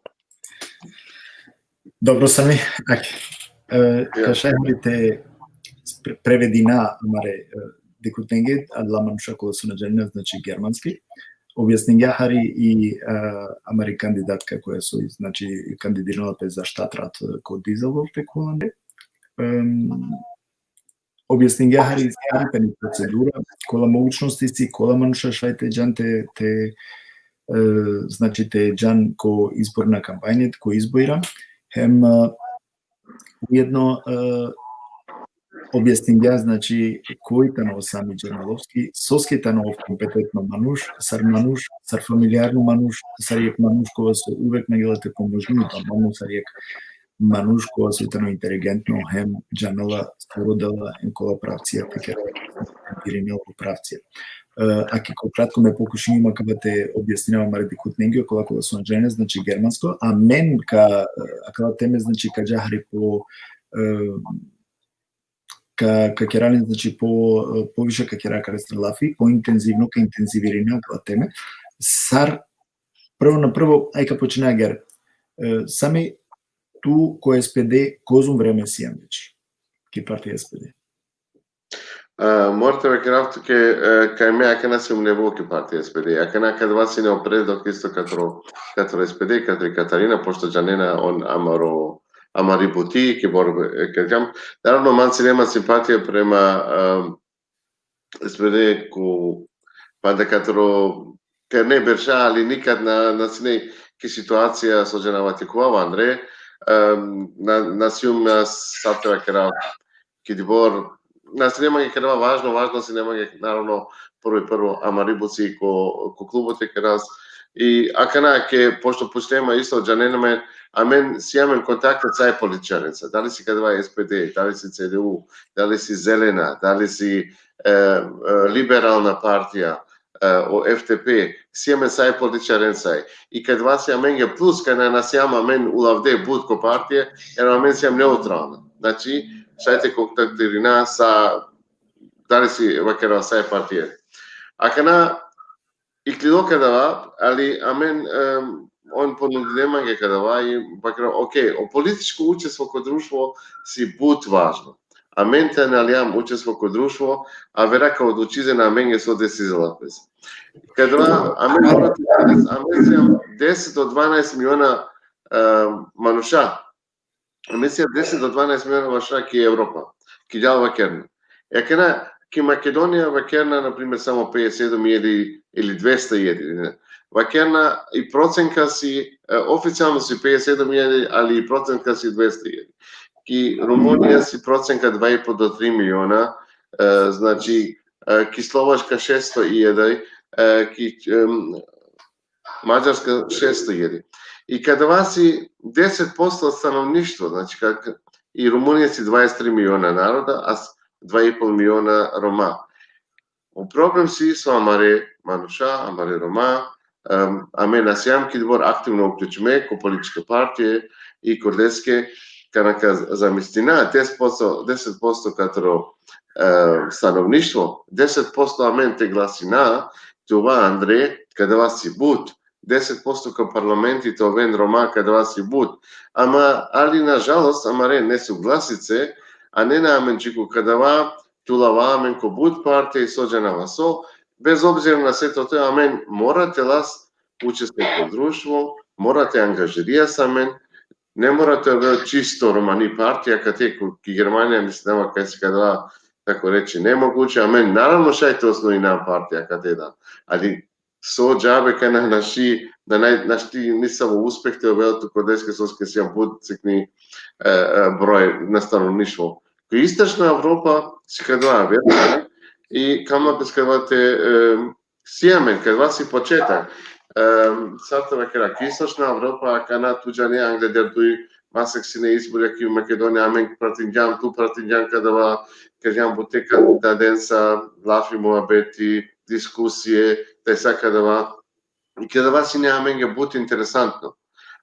Dobro, Sami, ak, e, Ja. Ka šaj hari te pre- prevedina amare e, dikhutnenge, adala manuša kola so na džanena, znači germanski. Objasningja hari i e, amari kandidatka koja so, znači, kandidirala pe za štatrat e, ko Düsseldorf te kolande. Em, objasningja hari sari tani procedura, kola mogućnosti isi, kola manuša šaj te džan te, te, e, znači te džan ko izborna kampanja, ko izbora. Hem e, ujedno e, objasningja, znači, koj tano Sami Džemalovski, soske tano ov kompetentno manuš, sar manuš, sar familijarno manuš, sar jek manuš kova so uvek nagela te pomožini, pa manuš sar jek manuš kova so tano inteligentno, hem džanela so rodela, hem kola pravcija te kera, irinela pravcija. E, aki ko kratko me pokušingjum akava te objasninav amare dikhutnenge, kola kola so na džanena, znači germansko, a men ka, e, akala teme, znači, ka dža hari po, e, ka, ka kera len, znači, po, poviše ka kera akale strane lafi, pointenzivno ka intenzivirina akala teme. Sar, prvo na prvo, aj ka počina agjaar. E, same tu ko S P D, kozom vreme sian već ki partija S P D? E, mora te vakerav tuke, e, kaj me akana sium nevo ki partija S P D. Akana kadava sine o predlog isto katro, katro S P D, katri Katarina, pošto džanena on amaro, amari buti, kobor, e, kergjam. Naravno, man sine man simpatija prema, e, S P D ko, panda katro terne berša, ali nikad na, na sine ki situacija so džanava te khuvav andre, e, na, na sium, na, sar te vakerav, kobor, na sine mange kadava važno, važno sine mange, naravno, prvo i prvo amari buti ko, ko klubo te keras. I akana ke, pošto pučle ma isto, džanen amen, amen si amen kontakte sa e političarenca. Dali si kadava S P D, dali si C D U, dali si Zelena, dali si, e, e, Liberalna partija, e, o F D P, si amen sa e političarenca. I kadava si amenge plus, kaj na, na siam amen ulavde but ko partije, jer amen siam neutralna. Znači, šaj te kontaktirina sa, dali si, vakerav, sa e partije. Akana, iklilo kadava, ali amen, em, on ponudine mange kadava i vakerav, okej, o političko učestvo ko društvo si but važno. Amen te na liam učestvo ko društvo, avera ka odlučizen amenge so desizela pes. Kadava, amen mora te, amen siam deset do dvanaest miliona, em, manuša. Amen siam deset do dvanaest miliona manuša ki Evropa, ki džal vakerna. E akana, ki Makedonija vakerna, na primer, samo pedeset sedam iljadi ili dvesta iljadi, ne. Vakerna i procenka si, e, oficijalno si pedeset sedam iljadi, ali i procenka si dvesta iljadi. Ki Rumunija si procenka dva i po do tri miliona, e, znači, e, ki Slovačka šesto iljadi, e, ki, em, Mađarska šesto iljadi. I kadava si deset posto stanovništvo, znači, kak, i Rumunija si dvadeset tri miliona naroda, a s-, dva i pol miliona Roma. O problem si so amare manuša, amare Roma, em, amen na siam kobor aktivno uključime ko političke partije i ko deske, kana ka z-, zamislina deset posto, deset posto katro, e, stanovništvo, deset posto amen te glasina, te ova andre, kadava si but, deset posto ka parlamenti te oven Roma, kadava si but. Ama, ali nažalost, amare nesuglasice, anena amen dži ko kadava, te ulava amen ko but partije i so džanava so, bez obzira na se to, to amen mora te las učestvo ko društvo, mora te angažirija sa amen, ne mora te ovel čisto romani partija, akate ko, ki Germanija, mislinava kaj si kadava, tako reći, nemoguće, amen, naravno, šaj te osnujina partija akate da, ali so džabe kaj na, našti, da naj, našti nisavo uspeh te ovel tu ko deske, soske sian but cikni, e, e, broj na stanovništvo. Ko Istočna Evropa si kadava aver, i kama pes kadava te, e, si amen, kadava si početak. E, sar te vakera, ki Istočna Evropa, akana tu džane, angleder duj masek sine izborja ki Makedonija, amen pratingjam, tu pratingjam kadava, kergjam bute kandidadenca, lafi, muhabeti, diskusije, te sa kadava. I kadava sine amenge but interesantno.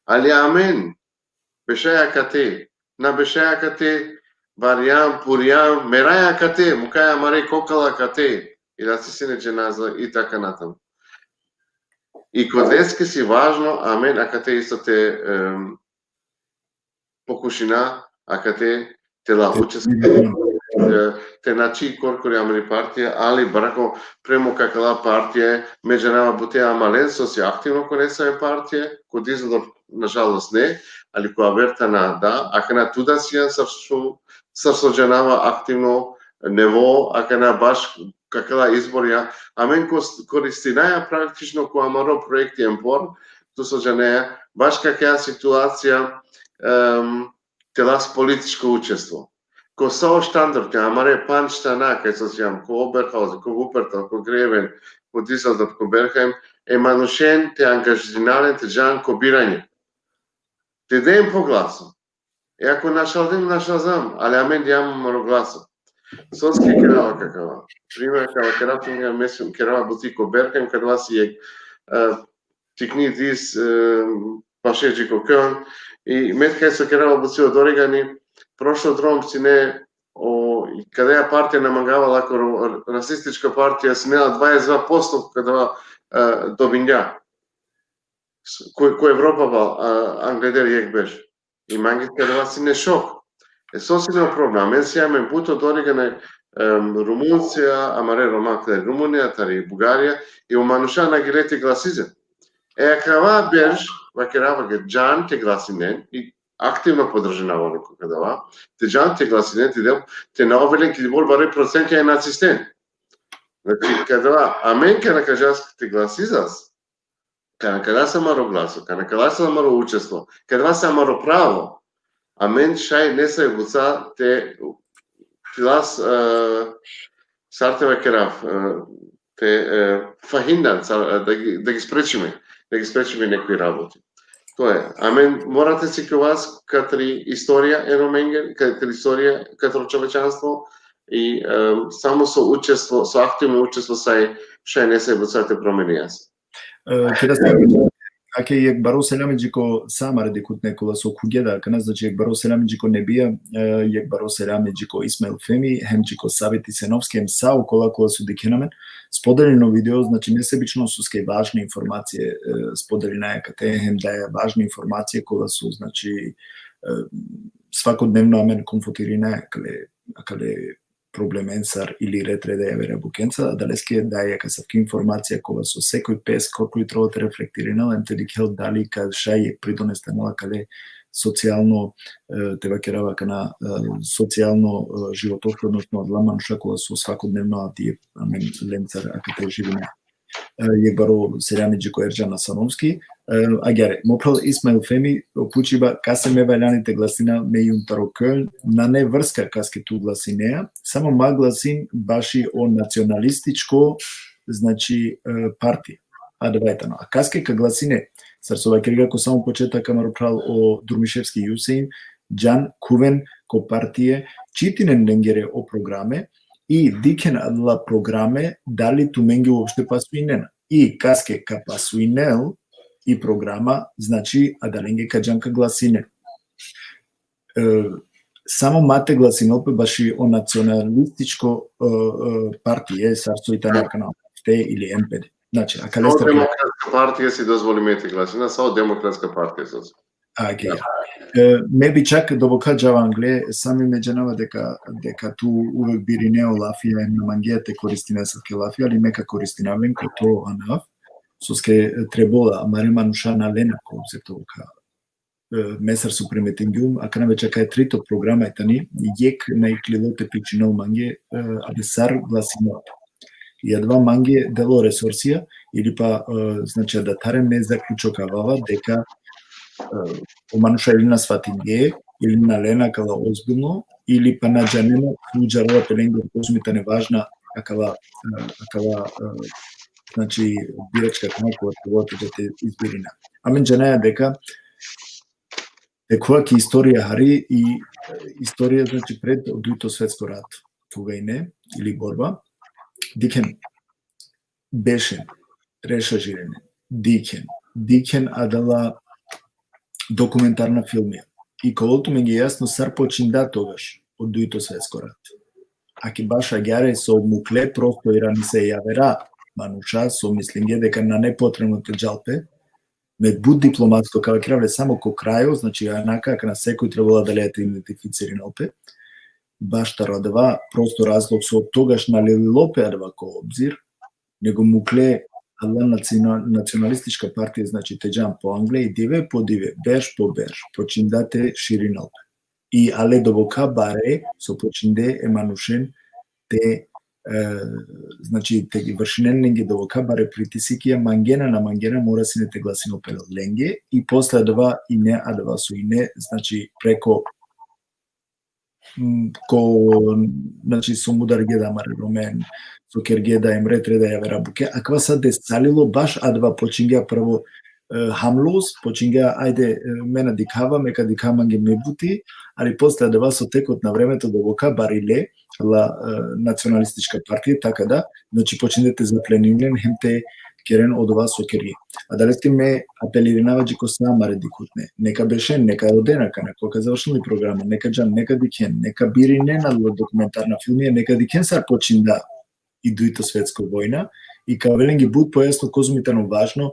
Ali amen bešaja akate, na bešaja akate, barjam, purjam, meraja akate, mukaja amare kokala akate, i da si sine dženaza i taka natam. I ko deske si važno, amen akate isto te, em, pokušina, akate te la učestvo, e, te nači korkori amari partija, ali brako premo kakala partija, me džanava bute amalen so si aktivno ko nesave partija, ko Düsseldorf, nažalost, ne, ali ko aver tana da, akana tu da sian sar so, sar so džanava aktivno nevo, akana baš kakala izborja, amen ko-, koristinaja praktično ko amaro projekti Empor, tu so džaneja, baš kakala situacija, em, te las političko učestvo. Ko sa o štandorte, amare pandž tana, kaj so siam, ko Oberhausen, ko Wuppertal, ko Greven, ko Düsseldorf, ko Bergheim, e manušen te angažirina len te džan ko biranje. Te den po glaso. E ako našaldim, našalzam, ali amen djam amaro glaso. Soske kerava kakava. Primer, kava kerav, primer, me sium kerava buti ko Bergheim, kadava si jekh, e, tikni dis, e, paše dži ko Köln. I me kaj so kerava buti odoregani, prošlo drom sine o, i kada ja partija na mangava lako ro-, rasistička partija sine la dvadeset dva posto kada, e, dobinja. S-, ko, ko Evropa ba, e, angleder jekh berš. I mange kada sine šok. E so sine o problem. Amen si amen but odoriga na, em, Rumuncija, amare Roma, tari Rumunija, tari Bugarija, i o manuša na gele te glasizen. E akava berš, vakerava ke džan te glasinen, i aktivno podržinava ono ko kadava, te džan te glasinen, te del, te na ovel len ki bol bare procentija e nacisten. Znači, kadava, amen kana ka džas te glasizas, kana ka das amaro glaso, kana ka das amaro učestvo, kana ka das amaro pravo, amen šaj nesave buca te, te las, e, sar te vakerav, e, te, e, fahindan, sar, e, da gi, da gi sprečime, da gi sprečime nekoj raboti. To je, amen mora te sikljovas katri istorija e Romenge, katri istorija katro čovečanstvo i, e, samo so učestvo, so aktivno učestvo šaj, šaj nesave buca te promenijas. E, keda sa, ake jekh baro selami dži ko sa amare dikhutne kola so khuvgje da akana, znači jekh baro selami dži ko Nebija, e, jekh baro selami dži ko Ismail Femi, hem dži ko Saveti Senovski, hem sa okola kola so dikhena amen. Spodelino video, znači nesebično soske važne informacije, e, spodelinaja akate, hem daja važne informacije kola so, znači, e, svakodnevno amen konfrontirinaja akale, akale problemensar ili ret reda javera bukenca, adaleske daja akasavki informacija kola so sekoj pes, korkori trebela te reflektirinel, hem te dikhel dali ka šaj jekh pridones te anel akale socijalno, e, te vakerava akana, e, socijalno, e, životohran, odnosno adala manuša kola so svakodnevno avdive amen lencar akate živina. E, jekh baro selami dži ko Erdžan Asanovski. E, agjaar, mo phral Ismail Femi pučiba, kase me valjani te glasina, me jum taro Köln, nane vrska kaske tu glasinea, samo ma glasin baši o nacionalističko, znači, e, partija. Adava tano. A kaske ka glasine, sar so vakergja ko samo početak amaro phral o Durmiševski Jusein, džan, khuven ko partie, čitinen lengere o programe, i dikhen adala programe, dali tumenge uopšte pasuinena. I kaske ka pasuinel i programa, znači, adalenge ka džan ka glasinen. E, samo ma te glasinel pe baši o nacionalističko, e, e, partie, sar so i tane akana, AfD ili M P D. Znači, akale... Samo Demokratska partija si dozvolime te glasina, samo Demokratska partija si. Ake, ja. E, me bi čak doboka džava angle, sami me džanava deka, deka tu uvek birine o lafija, na mangea te koristine asavke lafija, ali me ka koristinav len kote anav, soske, e, trebola, amare manuša na lena ko obzir doboka. E, me sar so primetingjum, akana već akaja trito programa i tani, jekh na iklilo te pičinel mange, e, abe sar glasinela. I adava mange delo resursija, ili pa, e, znači, adathare me zaključokavava deka, e, o manuša ili na svatingje, ili na lena akala ozbiljno, ili pa na džanena, tu džarela pe lenge kozom i tane važna akala, e, akala, e, znači, biračka tana kola trebela te izbirina. Amen džanaja deka, deka ki istorija hari i, e, istorija, znači, pred dujto svetsko rat, tugajne, ili borba, dikhen, bešen, rešažirene, dikhen, dikhen adala dokumentarna filmija. I ka ovel tumenge jasno sar počinda togaš o dujto svetsko rat. Ake baš agjaar so mukle prosto iranise javera manuša, so mislingje deka nane potrebno te džal pe, me but diplomatsko ka vakerav le samo ko krajo, znači, anaka, akana sekoj trebela da le te identificirinel pe, baš taro adava, prosto razlog so togaš na lilo pe adava ko obzir, nego mukle adala naciona-, nacionalistička partija, znači, te džan po angle i dive po dive, berš po berš, počinda te širinel pe. I ale doboka bare, so počinde e manušen te, e, znači, te vršinen lenge doboka bare pritisikija, mangena na mangena, mora sine te glasinel pe lenge, i posle adava ine, adava so ine, znači, preko, m, ko, znači, so mudargje da amare Romen, so kergje da em ret reda javera bukja, akava sa desalilo, baš adava počingja prvo, e, hamlus, počingja, ajde, e, me na dikhava, me ka dikha mange me buti, ali posle adava so tekot na vreme to doboka barile, la, e, nacionalistička partija, taka da, znači počinde te zapleninen, hem te keren odova so keri. Adaleske me apelirinava dži ko sa amare dikhutne. Neka bešen, neka roden akana, koga ka završini programa, neka džan, neka dikhen, neka birinen adala dokumentarna filmija, neka dikhen sar počinda i Dujto svetsko vojna, i ka ovel lenge but pojasno kozom i tano važno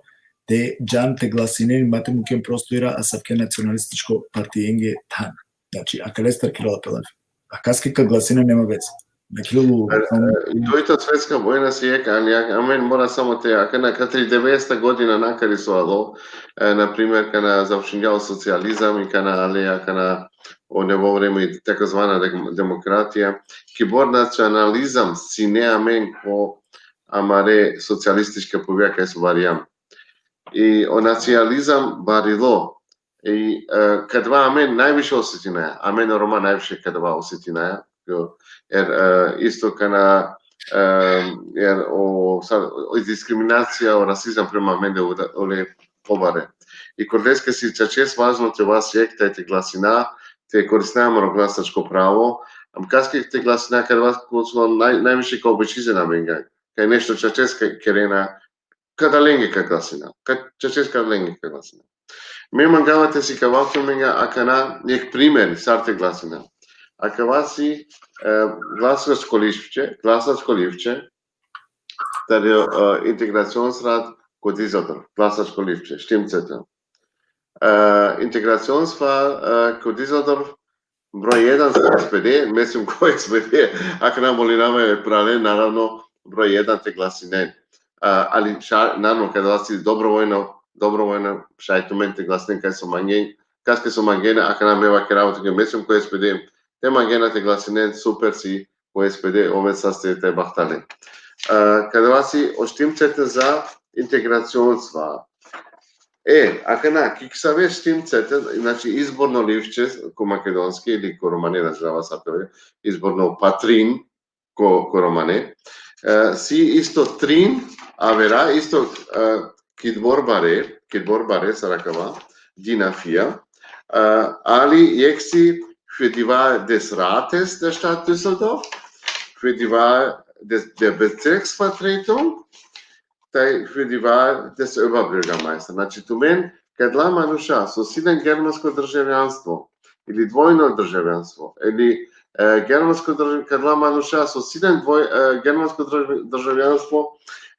te džan te glasinen, ma te muken prostora asavke nacionalističko partijenge than. Znači, akalestar kerela pe lafi. A kaske ka glasinen nema veze. Na kerel u... E, e, i Dujto svetska vojna si jekh, ali ja, amen mora samo te, akana katri devedeseta godina nakari so alo, e, na primer, kana završingja o socijalizam i kana ale, akana o nevo vreme i takozvana dem-, demokratija, kibor nacionalizam sine amen ko amare socijalističke puvja kaj so varijam. I o nacionalizam barilo, i, e, kadava amen najviše osetinaja, amen o Roma najviše kadava osetinaja, jo, jer, e, isto kana, e, jer o, sad, o diskriminacija, o rasizam prema amende u-, ole pobare. I kordeske si čačes važno te ova si jekh, taj te glasina, te koristina amaro glasačko pravo, am kaske te glasina, kadava ko so naj-, najviše ka obečizen amenga, kaj nešto čačes ka kerena, kada lenge ka glasina, ka, čačes kada lenge ka glasina. Me mangava te sikavav tumenga akana jekh primer sar te glasina. Akava si, e, glasačko livče, glasačko livče, tari, e, Integrationsrat ko Düsseldorf, glasačko livče, Stimmzettel. E, Integrationswahl, e, ko Düsseldorf, broj jedan za S P D, mislim ko S P D, akana molinava e pralen, naravno, broj jedan te glasinen. A, ali ša-, naravno, kada si dobrovoljno, dobrovoljno, šaj tumen te glasinen kaj so mangen, kaske so mangena, akana me vakerava tuke, mislim ko S P D, te mangena te glasinen, super si, ko S P D, oven saste te bahtale. A, kada si o Stimmzettel za Integrationswahl. E, akana, ki save Stimmzettel, znači izborno livče, ko makedonski ili ko romane nazivava sa to, izborno patrin, ko, ko romane. E, si isto trin avera, isto, e, kidbor bare, kidbor bare sar akava, din a vier, e, ali jekh si für die Wahl des Rates der Stadt Düsseldorf, für die Wahl des, der Bezirksvertretung, taj für die Wahl des Oberbürgermeisters. Znači, tumen, kadala manuša so si len germansko državljanstvo, ili dvojno državljanstvo, ili, e, germansko drž-, kadala manuša so si len dvoj-, e, germansko drž-, državljanstvo,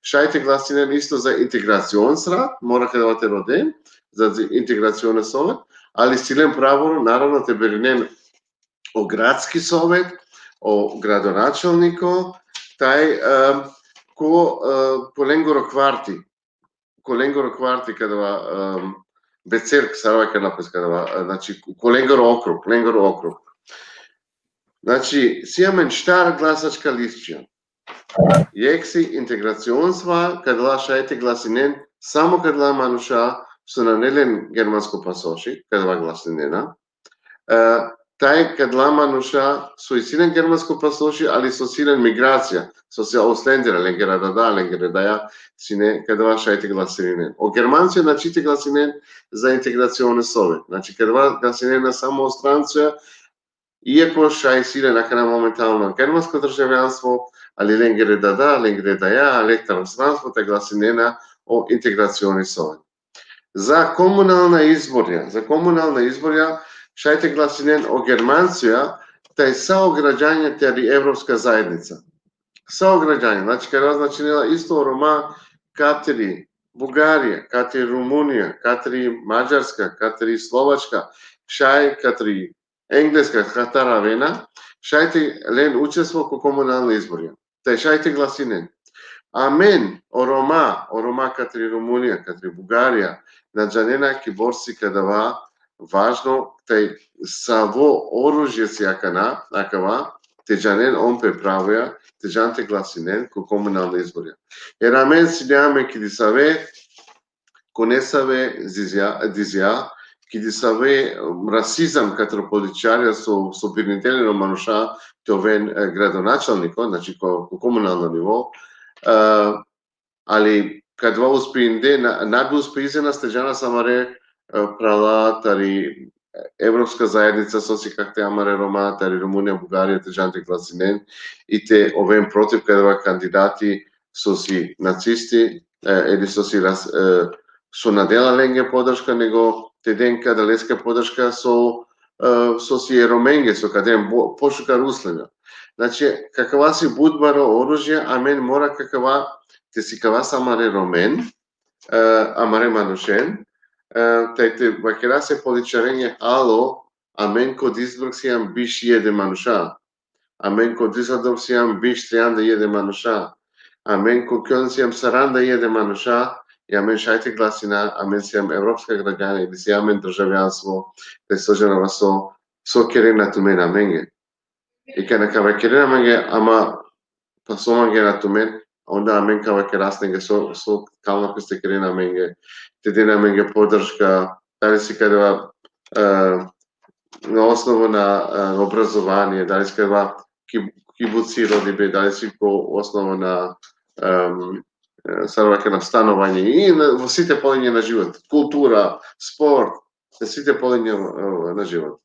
šaj te glasinen isto za Integrationsrat, mora kadava te roden, za Integrationsrat, ali si len pravo, naravno, te birinen o gradski sovet, o gradonačelniko, taj, e, ko, e, ko lengoro kvarti, ko lengoro kvarti kadava, e, Bezirk, sar vakerena pes kadava, e, znači, ko lengoro okrug, lengoro okrug. Znači, si amen štar glasačka livčija. Jekh si Integrationswahl, kadala šaj te glasinen, samo kadala manuša so nane len germansko pasoši, kadava glasinena. E, taj kadala manuša so isi len germansko pasoši, ali so si len migracija, so si Ausländer, lengere dada, lengere daja sine, kadava šaj te glasinen. O Germancija na šaj te glasinen za Integrationssovet. Znači, kadava glasinena samo o strancija, iako šaj si len akana momentalno germansko državljanstvo, ali lengere dada, lengere daja, ale taro stranstvo, taj glasinena o Integrationssovet. Za komunalna izborja, za komunalna izborja šaj te glasinen o Germancija, taj sa o građanja tari Evropska zajednica. Sa o građanja, znači, kadava značinela isto o Roma katari Bugarija, katari Rumunija, katari Mađarska, katari Slovačka, šaj katari Engleska, katar avena, šaj te len učestvo ko komunalna izborja. Taj šaj te glasinen. Amen, o Roma, o Roma katari Rumunija, katari Bugarija, na džanena kibor si kadava važno, taj savo oružje si akana, akava, te džanen on pe pravoja, te džan te glasinen ko komunalna izborja. Jer amen sine amen ki disave, ko nesave dizja, dizja, ki disave, um, rasizam kataro političarja so, so birnindela o manuša te oven, e, gradonačelniko, znači ko, ko komunalno nivo, e, ali kadava uspinde, na, na bi uspinde na te džanas amare, e, prala tari, e, evropska zaednica, so si kahte amare Roma, tari Rumunija, Bugarija, te džan te glasinen, i te oven protiv kadava kandidati so si nacisti, e, ili so si ras-, e, so na dela lenge podrška, nego te den kadaleske podrška so, e, so si e Romenge, so ka den bo-, pošukar uslovija. Znači, kakava si but baro oružje, amen mora kakava te sikava sa amare Romen, e, amare manušen, e, taj te vakera se političarenge: alo, amen ko Duisburg sijam biš jekh manuša. Amen ko Düsseldorf sijam biš trianda jekh manuša. Amen ko Köln sijam saranda jekh manuša. I amen šaj te glasina, amen sijam evropska građana, ili sijam amen državljanstvo, te so džanava so, so kerena tumen amenge. I kana ka vakerena amenge, ama pa so mangena tumen, onda amen ka vakeras lenge so, so kalna pes te kerena amenge, te dena amenge podrška, dali si kadava, e, na osnovu na, e, obrazovanje, dali si kadava ki-, kibuci rodibe, dali si ko osnovu na, em, e, sar vakerena, stanovanje, i na, si te polenje na život, kultura, sport, si te polenje, e, na život.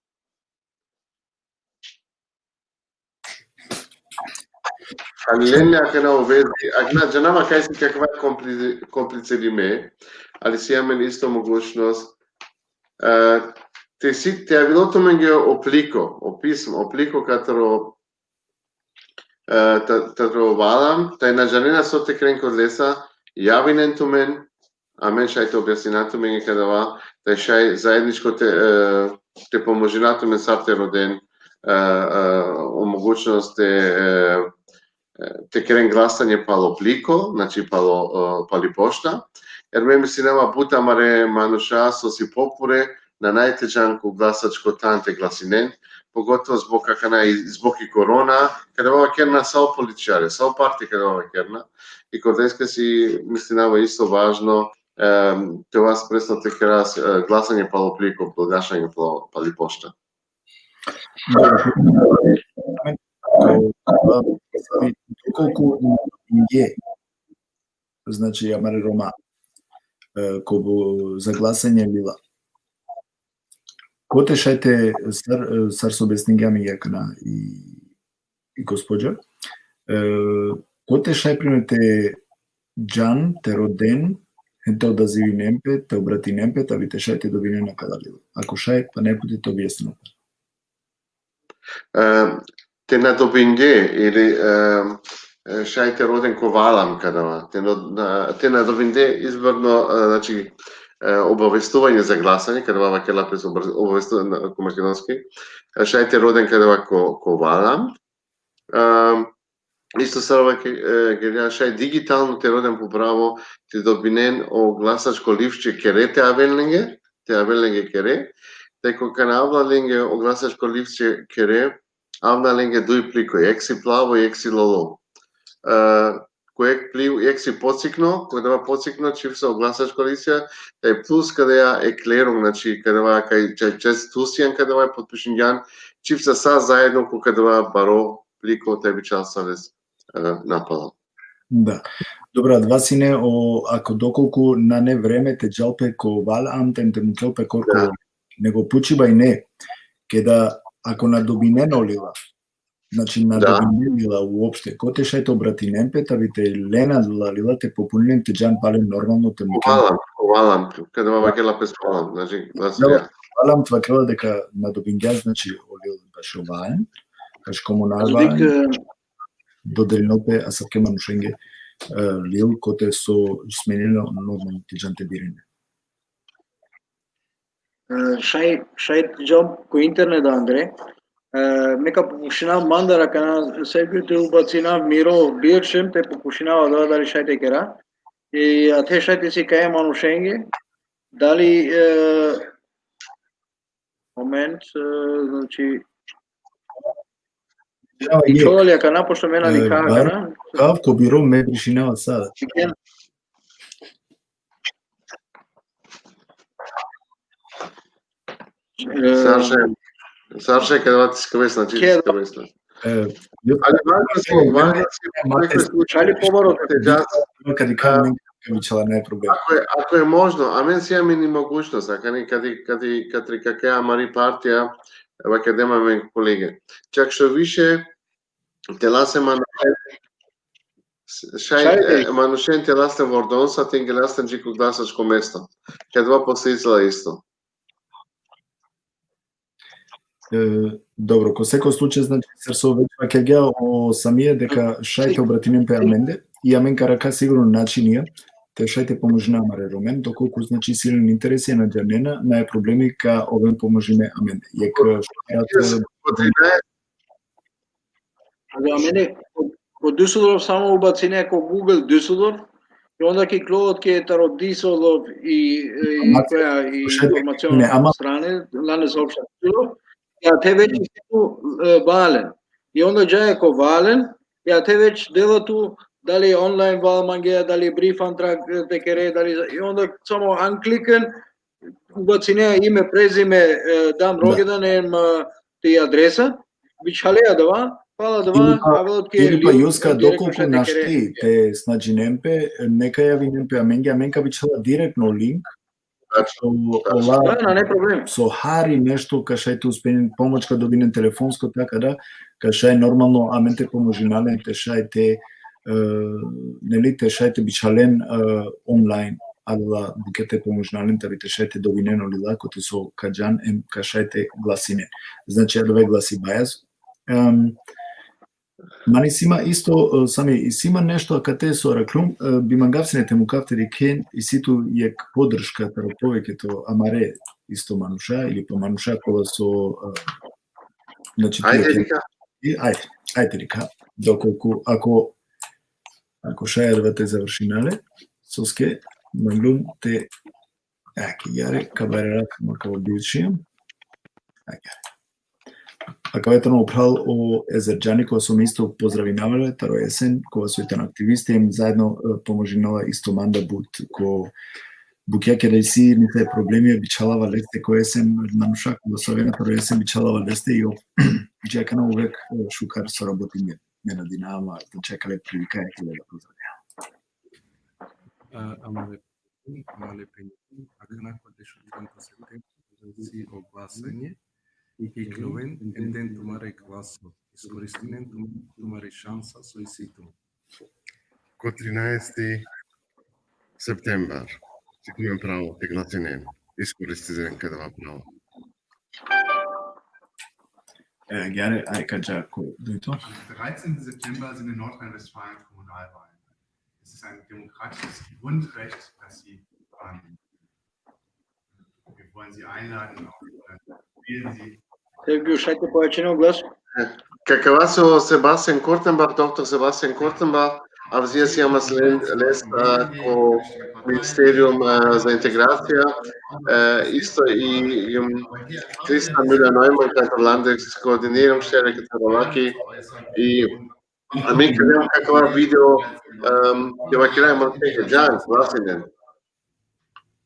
Ali len le akana u vezi, akana džanava kaj si kakva kompli-, komplicirime, ali si amen isto mogućnost. E, te si, te avilo tumenge o pliko, o pismo, o pliko kataro, e, ta-, kataro Valam, taj na džanena so te keren kod lesa, javinen tumen, amen šaj te objasnina tumenge kadava, taj šaj zajedničko te, e, te pomožina tumen sar te roden, e, e, o mogućnost te, e, e, te keren glasanje palo pliko, znači palo, e, pali pošta, jer me mislinava but amare manuša so si popure, na nane te džan ko glasačko than te glasinen, pogotovo zbog akana i zbog i korona, kadava vakerena sa o političare, sa o partije kadava vakerena, i kod leske si mislinava isto važno, em, te ova spresno te keras, e, glasanje palo pliko, glasanje palo, pali pošta. Da, ko, dokolku je, znači, amare Roma, e, ko bu-, za glasanje lila. Kote šaj te, sar, e, sar so objasningja mi akana i, i gospođa, e, kote šaj primer te džan, te roden, hem te odazivinen pe, te obratinen pe, ta bi te šaj te dobinen akala lila. Ako šaj, pa nekote te objasninen pe. E, te na dobinge ili, e, e, šaj te roden ko Valam kadava. Te na, na, te na dobinge izborno, e, znači, e, obavestuvanje za glasanje, kadava vakerela pes obra-, obavestuvanje na, ko makedonski, e, šaj te roden kadava ko, ko Valam. E, isto sar vake-, e, kergja, šaj digitalno te roden po pravo, te dobinen o glasačko lifće kere te aven lenge, te aven lenge kere, te ko kana avla lenge o glasačko lifće kere, avna lenge duj pliko, jekh si plavo, jekh si lolo. E, ko jekh pli-, jekh si pocikno, ko kadava pocikno čhib sa o glasačko lifće, taj plus kadaja Erklärung, znači kadava kaj ča-, čas tu sian kadava potpišingjan, čhib sa sa zajedno ko kadava baro pliko taj bi čal sa les, e, napalo. Da. Dobro, adava sine o, ako dokolku nane vreme te džal pe ko Wahlamt, te mukhel pe korkoro. Da. Nego pučiba ine, keda ako na dobinen o lila, znači na dobinen lila uopšte, kote šaj te obratinen pe, ta bi te len la lila te popuninen te džan pale normalno te mukhel. Wahlamt, Wahlamt, kadava vakerela pes Wahlamt, znači, da, Wahlamt vakerela deka na dobingja, znači, o lila bašo Wahlamt, kaš komunal Wahlamt, dodelino pe asavke manušenge, e, lil, kote so smenilo normalno te džan te birinen. E, šaj, šaj džal ko internet andre. E, me ka pokušinav mandar akana, Sergio, te ubacinav miro Bildschirm, te pokušinav da, dali šaj te kera. I athe šaj te sikav manušenge, dali, e, moment, e, znači, i čola li akana, pošto me na dikha akana. Kav ko biro me brišinava sada. Sar šaj, sar šaj, kadava te sikavesna, znači, te sikavesna. Ali važno si, važno si, šaj li pobaro te džas. Kad i kad bičhala, naj problem. Ako je, ako je možno, amen si amen i mogućnost, akana kati, kati, kati kakaja amari partija, eva kede amen kolege. Čak što više, te lase manušen, šaj, Šaj te- e, manušen te lase vordon, sa te ingelas te dži ko glasačko mesto. Kedva posticala isto. E, dobro, ko seko slučaj, znači, sar so već vakergja o Samije, deka šaj te obratinen pe amende, i amen ka rakha sigurno načinija, te šaj te pomožina amare Romen, dokolku, znači, si len interesi, na džanena, naj problemi, ka oven pomožime amende. Jek, e, šukar, Yes, e, ko trinaest, Za mene, ko, ko Düsseldorf samo ubacine ko Google Düsseldorf, i onda ki klot ke taro Düsseldorf i, e, i Informacija, koja i slušajte, informacion ne, ama- strane, Landeshauptstadt Düsseldorf, ja te već isi tu, e, Wahlen. I onda džaja ko Wahlen, ja te već dela tu, dali online Wahlmangea, dali Briefantrag, e, te kere, dali, i onda samo anklicken, ubacine ime, prezime, e, dan Da. rođendan, em, e, te adresa, bičhale adava, pala adava, Ili pa, avela ke ili pa link, Juska, direktno dokolku šaj te našti kere. te snađinen pe, neka javinen pe amenge, amen ka bičhala direktno link, tačno, so tačno. ola, Da, na, ne problem. so hari nešto ka šaj te uspenin, pomoć ka dobinen telefonsko, taka da, ka šaj normalno amen te pomožina len, te šaj te, e, neli, te šaj te bičhalen, e, online, adala bukja te pomožina len, ta bi te šaj te dobinen olila, kote so ka džan, em ka šaj te glasinen. Znači, adava glasi Bajaz. Em, man isi ma isto, e, Sami, isi ma nešto akate so arakhlum, e, bi mangav sine te mukav te dikhen, isi tu jek podrška taro poveketo amare isto manuša, ili pa manuša kola so, e, znači, tu Ajde, jek- Rika. I ajde, ajde, Rika. Dokolku, ako, ako šaj adava te završina le, soske, manglum te, aki, jare, ka bajrara, ma ka obilčijam. Aki, jare. Akava tano o phral o Ezerđani, kova so me isto pozdravinava le, taro Esen, kova so tano aktivisti, em zajedno, e, pomožinava isto manda but ko bukja keda isi nesave problemi, bičhalava leste ko Esen, manuša, kova so avena taro Esen, bičhalava leste, i o, dži akana uvek, e, šukar so rabotini, me nadinava, znači, akale prilika, akale da pozdravlja. A, amare, amare penjin, akana ko dešutrinaesto septembar, si o glasanje, i kloven, em den tumare glaso, iskoristinen tum-, tumari šansa, so isi tu. Ko trinaesti septembar, si tumen pravo te glasinen, iskoristinen kedava pravo. E, jare, aj, ka dža ko dujto. Am dreizehnten September sind in Nordrhein-Westfalen Kommunalwahlen. Es ist ein demokratisches Grundrecht, dass Sie wahlnehmen. Wir wollen Sie einladen, auch, äh, wählen Sie. Sergio, šaj te pojačine o glas. Kakava so Sebastian Kortenbach, doktor Sebastian Kortenbach, avzija si amen len, lesta ko Ministerijum, e, za integracija, e, isto i, em, Christa Müller-Neumann, kaj Landeskoordinirung, šere kaj Tabaki, i, a mi keda kakava video, em, te vakera man te džan, glasinen.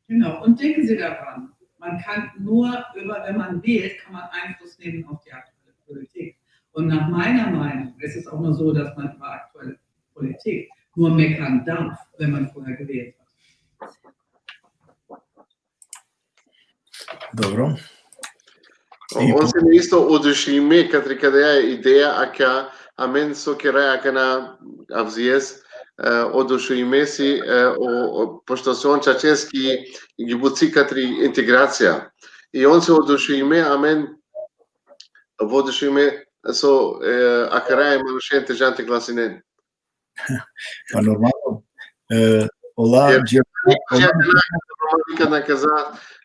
Genau, und denken Sie daran, man kann nur über, wenn man wählt, kann man Einfluss nehmen auf die aktuelle Politik. Und nach meiner Meinung ist es auch nur so, dass man über aktuelle Politik nur meckern darf, wenn man vorher gewählt hat. Dobro. O, on si isto oduševime, kateri kadaja ideja, aka amen so keraja akana avzijes, e, oduševime si, e, o, o, pošto so on čačeski gibuci kateri integracija. I on si oduševime, amen oduševime so, e, akaraja manušen te džan te glasinen. Pa normalno. E, ola, Jer- dži-, Znači, akana, akana kaza,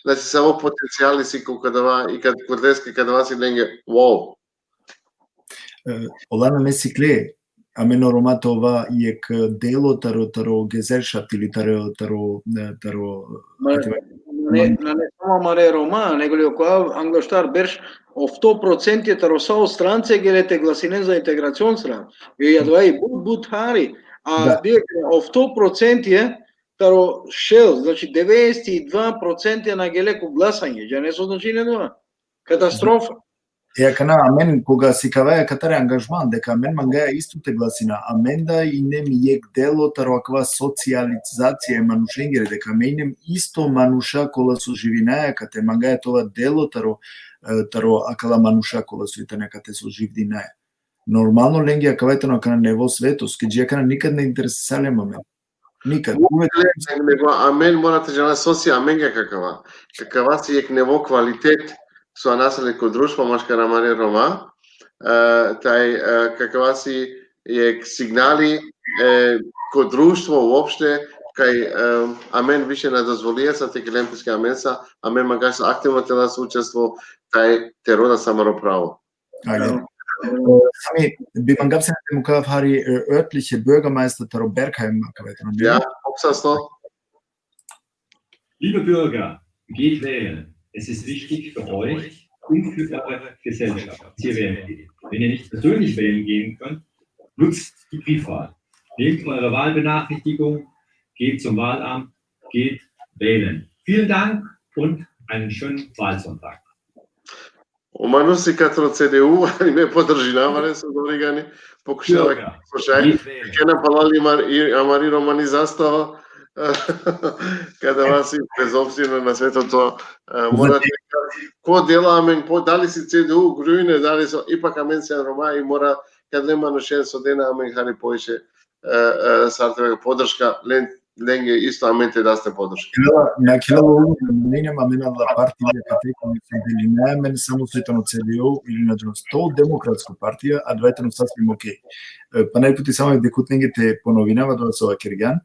znači, savo potencijali si ko kadava, i kad, ko leske kadava si lenge, wow. e, ola nane sikle, amen o Roma te ova jek delo taro, taro gesellschaft ili taro, taro, e, taro, Ma, nane, nane samo amare Roma, nego li okova angloštar berš, ofto procenti taro sa o strance gele te glasinen za integracion stran. I adava i but, but hari. A Da. Direkt, ofto procenti taro šel, znači devedeset i dva procenti na gele ko glasanje. Džane so značini adava? Katastrofa. E, akana amen, koga sikavaja katare angažman, deka amen mangaja isto te glasina, amen da inem jekh delo taro akava socijalizacija e manušengere, deka amen inem isto manuša kola so živinaja kate, mangaja te ova delo taro, e, taro akala manuša kola so i tane kate, so živdinaja. Normalno, lenge akava i tano akana nevo sveto, soske dži akana nikad na interesisale amen. Nikad. Uvek. Nego amen mora te džana so si amenge kakava. Kakava si jekh nevo kvalitet so anasale ko društvo maškar amare Roma. E, taj, e, kakava si jekh signali, e, ko društvo uopšte, kaj, e, amen više na dozvolija sa te kerem peske amensa, amen mangaja sa aktivno te las učestvo, taj te roda sa amaro pravo. Ajde. Bravo. E, Sami, bi mangav sine te mukav hari, e, örtliche Bürgermeister taro Bergheim, akava i tano. Ja, opsasno. Liebe Bürger, geht wählen. Es ist wichtig für euch und für eure Gesellschaft, dass ihr wählen geht. Wenn ihr nicht persönlich wählen gehen könnt, nutzt die Briefwahl. Nehmt eure Wahlbenachrichtigung, geht zum Wahlamt, geht wählen. Vielen Dank und einen schönen Wahlsonntag. O manuš sikaja taro C D U, ali me podržinava le so dori gani, pokušava. Joga. Slušaj, kena palali mar-, i-, amari romani zastava, kada vasi bezobzirno na sveto to, e, mora te, ko dela amen, po, dali si C D U, Grüne, dali so, ipak amen si Roma i mora, kad le manušen so dena amen hari poviše, e, e, sar te podrška, len, lenge isto amen te das te podrška. Kela, na kela lo, menjam amen la partija, kate ko se delina amen samo so i tano C D U ili na džanos, to Demokratsko partija, adava i tano sasvim okej. E, pana jekh puti samo dekut lenge te ponovinava adava so vakergjan.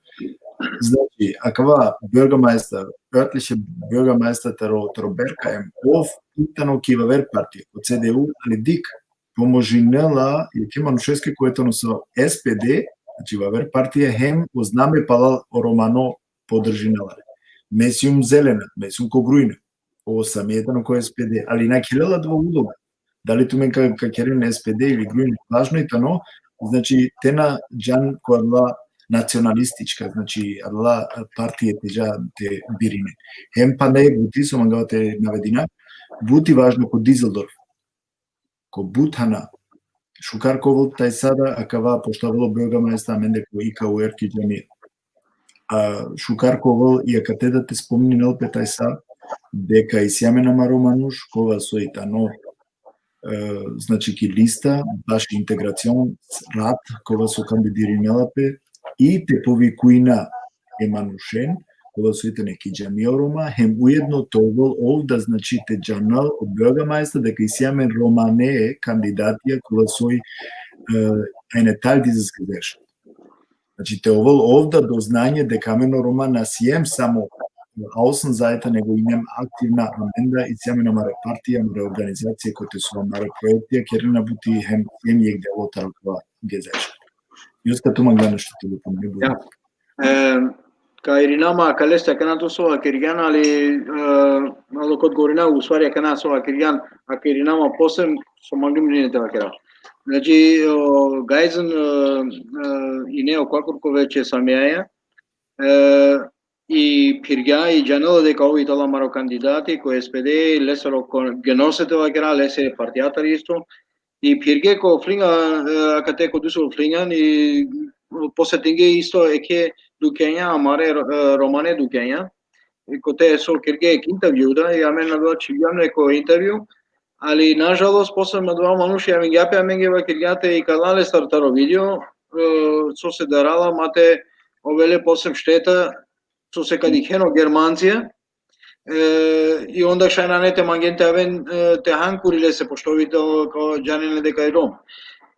Znači, akava Bürgermeister, örtliche Bürgermeister taro, taro Bergheim, ov i tano ki vaver partija, ko C D U, ali dik, pomožinela jekhe manušeske kova i tano sa S P D, znači vaver partija, hem o zname palal o romano podržinela le. Me sijum Zelena, me sijum ko Grüne, o Sami i tano ko S P D, ali na khelela adava uloga. Dali tumen ka, ka keren S P D ili Grüne, važno i tano, znači, te na džan ko adala nacionalistička, znači, adala partije te dža te birine. Hem pana jekh buti so mangava te navedina, but i važno ko Düsseldorf. Ko but thana. Šukar ka ovel tajsa da, akava, pošto avela Bürgermeister amende ko I K U R ki džamija. A šukar ka ovel i akate da te spomninel pe tajsa, deka isi amen amaro manuš, kova so i tano, e, znači, ki lista, baš Integrationsrat, kova so kandidirinela pe, i te povikujna e manušen, kova so i tane ki džamija o Roma, hem ujedno te ovel ov da, znači, te džanel o Bürgermeister, deka isi amen romane kandidatija, kova so i, e, eine Teil dieses Gesellschaft. Znači, te ovel ov da do znanje deka amen o Roma na siem samo Außenseiter, nego inem aktivna amen da, isi amen amare partija, amare organizacije, kote so amare projektija kerena buti, hem siem jekh delo taro akava Gesellschaft. Joska, tu manglan nešto te dopolnine, buti. Ja. E, ka irina ma akaleste akana tu so vakergjan, ali, e, malo ka odgovorina, u stvari, akana so vakergjan, a ka irina ma posebno so mangljum ine te vakera. Znači, o Geisen, e, e, ine o Kakurko veče Samijaja, e, i phirgja i džanela deka ov i tano amaro kandidati ko S P D, lesoro ko-, genose te vakera, lesere partijata isto, i phirge ko Flinga, e, akate ko Düsseldorf Flingan, i posetinge isto jekhe dukenja, amare, e, romane dukenja. I kote so kerge jekh intervju da, i amen adava čhivgjam le ko intervju, ali nažalost, posle adava manuš javingja pe amenge, vakergja te ikala lestar taro video, e, so se darala, ma te ovel le posle šteta, so se ka dikhen o Germancija, e, i onda šaj nane te mangen te aven, e, te han kuri lese, pošto ov i tano, kao, džanen le deka i Rom.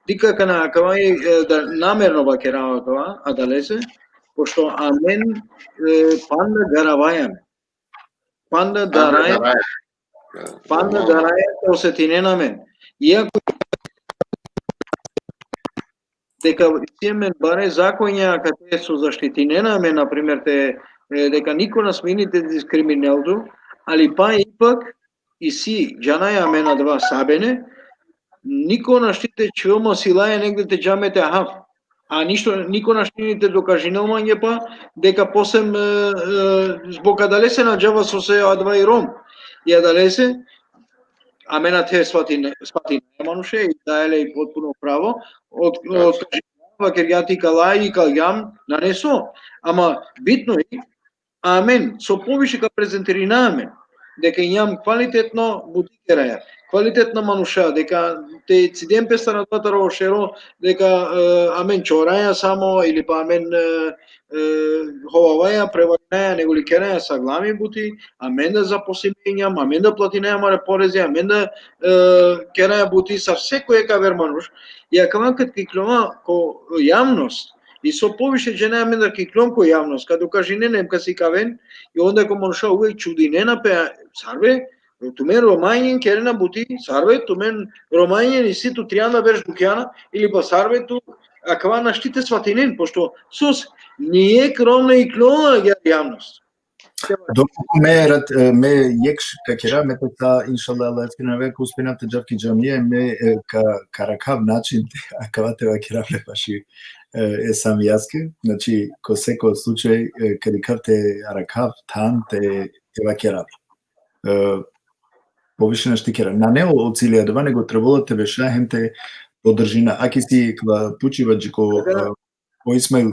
Dikh akana, akava i, e, da namerno vakerava akava, adalese, pošto amen, e, panda garavaja amen. Panda daraja, panda daraja te osetinen amen. Iako deka isi amen bare zakonja kate so zaštitinena amen, na primer, te, e, deka niko na smini te diskriminel tu, ali pa ipak isi, džanaja amen adava sabene, niko našti te čhivel ma silaja negde te dža me te hav. A ništo, niko našti ni te dokažinel mange pa, deka posem, e, e, zbog adalese na džava sose adava i Rom. I adalese, amen athe svatin-, svatinaja manuše, i daja le potpuno pravo, od, od, vakergja ti kala i kaljam, nane so. Ama bitno i, amen, so poviše ka prezentirina amen, deka injam kvalitetno buti keraja, kvalitetna manuša, deka te ciden pestar adava taro šero, deka, e, amen čoraja samo, ili pa amen, e, e, hovavaja, prevarinaja, nego li keraja saglami buti, amen da zaposlime injam, amen da platinaja amare porezi, amen da, e, keraja buti sar sekoj jekh aver manuš. I akava kad ka ikljova ko javnost, i so poviše džene amen da ka ikljon ko javnost, kad ukažinen em ka sikaven, i onda ko manuša uvek čudinena pe, sar be, tumen Roma injen, kerena buti, sar be, tumen Roma injen, isi tu trianda berš dukjana, ili pa sar be tu, akava našti te svatinen, pošto sos, nijekh Rom na ikljola agjaar javnost. Dobro, me rat-, e, me jekh š-, ka kera, me te ta, inšallah, Allah, eskina ve, ka uspinav te džav ki džamija, me, e, ka, ka arakhav način te, akava te vakerav le baši, e, e Samijaske, znači, ko seko slučaj, e, ka dikhav te arakhav than te, te vakerav. E, poviše našti kera. Nane o, o cilj adava, nego trebela te beša hem te podržina. Aki si kva pučiba dži ko, e, o Ismail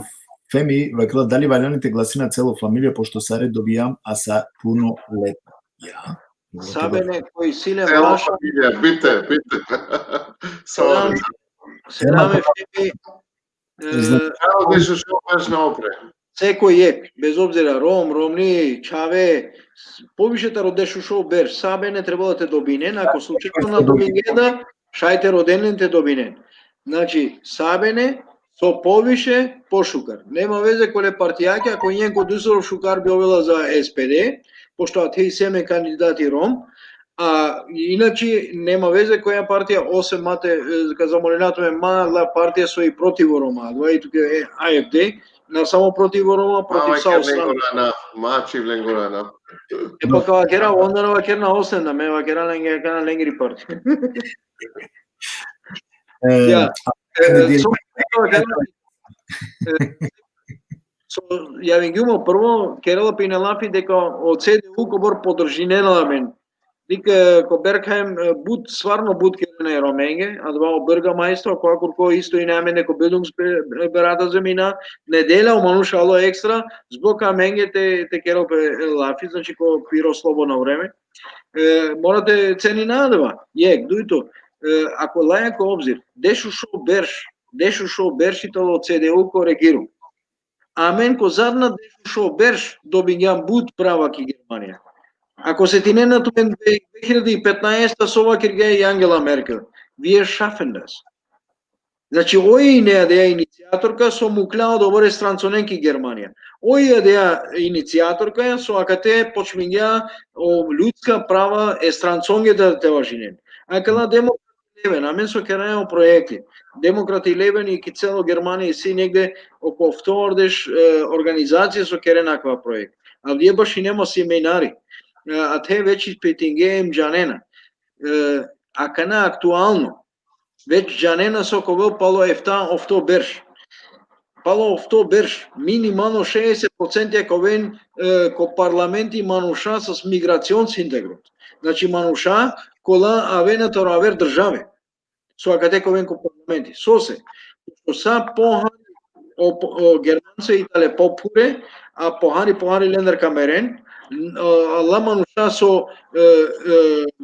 Femi, vakela, dali valjani te glasina celo familija, pošto sare dobijam, a sa puno leta. Ja. Sabene, ko isi le Celo maša. Familija, bitte, bitte. Selam. Selam. Selam, Femi. E, znači, evo, dešušo berš na opre. Sekoj jekh, bez obzira Rom, Romni, čhave, s-, poviše taro dešušo berš, sabene trebela te dobinen, ako slučajno na dobingen da, šaj te roden len te dobinen. Znači, sabene, so poviše, pošukar. Nema veze kole partijakja, ako injen ko dusro šukar bi ovela za S P D, pošto athe isi amen kandidati Rom, a inače nema veze koja partija, osem mate, e, ka zamolina tumen, ma la partija so i protiv Roma, adava i tuke, e, A F D, na samo protiv Roma, protiv sa osam. Lengoro anav, ma čhib lengoro anav. E pa ka vakera, onda na vakera na osam, na me vakera lenge-, ka na lengiri partija. E, ja. E, so, e, so, javingjum o prvo, kerela pe ine lafi deka o C D U kobor podržinela amen. Dik, e, ko Bergheim, e, but, stvarno but kerena e Romenge, adava o Bürgermeister, ko akurko isto ine amende ko Bildungsbe-, berata zemina, nedelja o manuš alo ekstra, zbog amenge te, te kerel pe, e, lafi, znači ko piro slobodno vreme. E, mora te cenina adava, jekh, dujto, e, ako laja ko obzir, dešušo berš, dešušo berš i tano o C D U ko regirum. Amen ko zadna dešušo berš dobingjam but prava ki Germanija. Ako setinena tumen dve, dve hiljadi i petnaesta so vakergja i Angela Merkel, wir schaffen das. Znači, oj ine adaja inicijatorka so mukla odobor e stranconen ki Germanija. Oj adaja inicijatorka so akate počmingja o ljudska prava e stranconge da te važinen. Akala Demokrati Leven, amen so keraja o projekti. Demokrati Leven i ki celo Germanija isi negde oko oftordeš, e, organizacije so kerena akava projekt. Avdive bašinema seminari. E, athe već ispitinge em džanena. E, akana aktualno, već džanena so ka ovel palo efta, ofto berš. Palo ofto berš, minimalno šeeset procenti ka oven, e, ko parlamenti manuša sa migracionshintergrund. Znači, manuša kola avena taro aver države. So akate ka oven ko parlamenti. Sose? So sa pohari o, o Germanca i tale pophure, a pohari, pohari lendar ka meren, n-, a, la manuša so, e, e,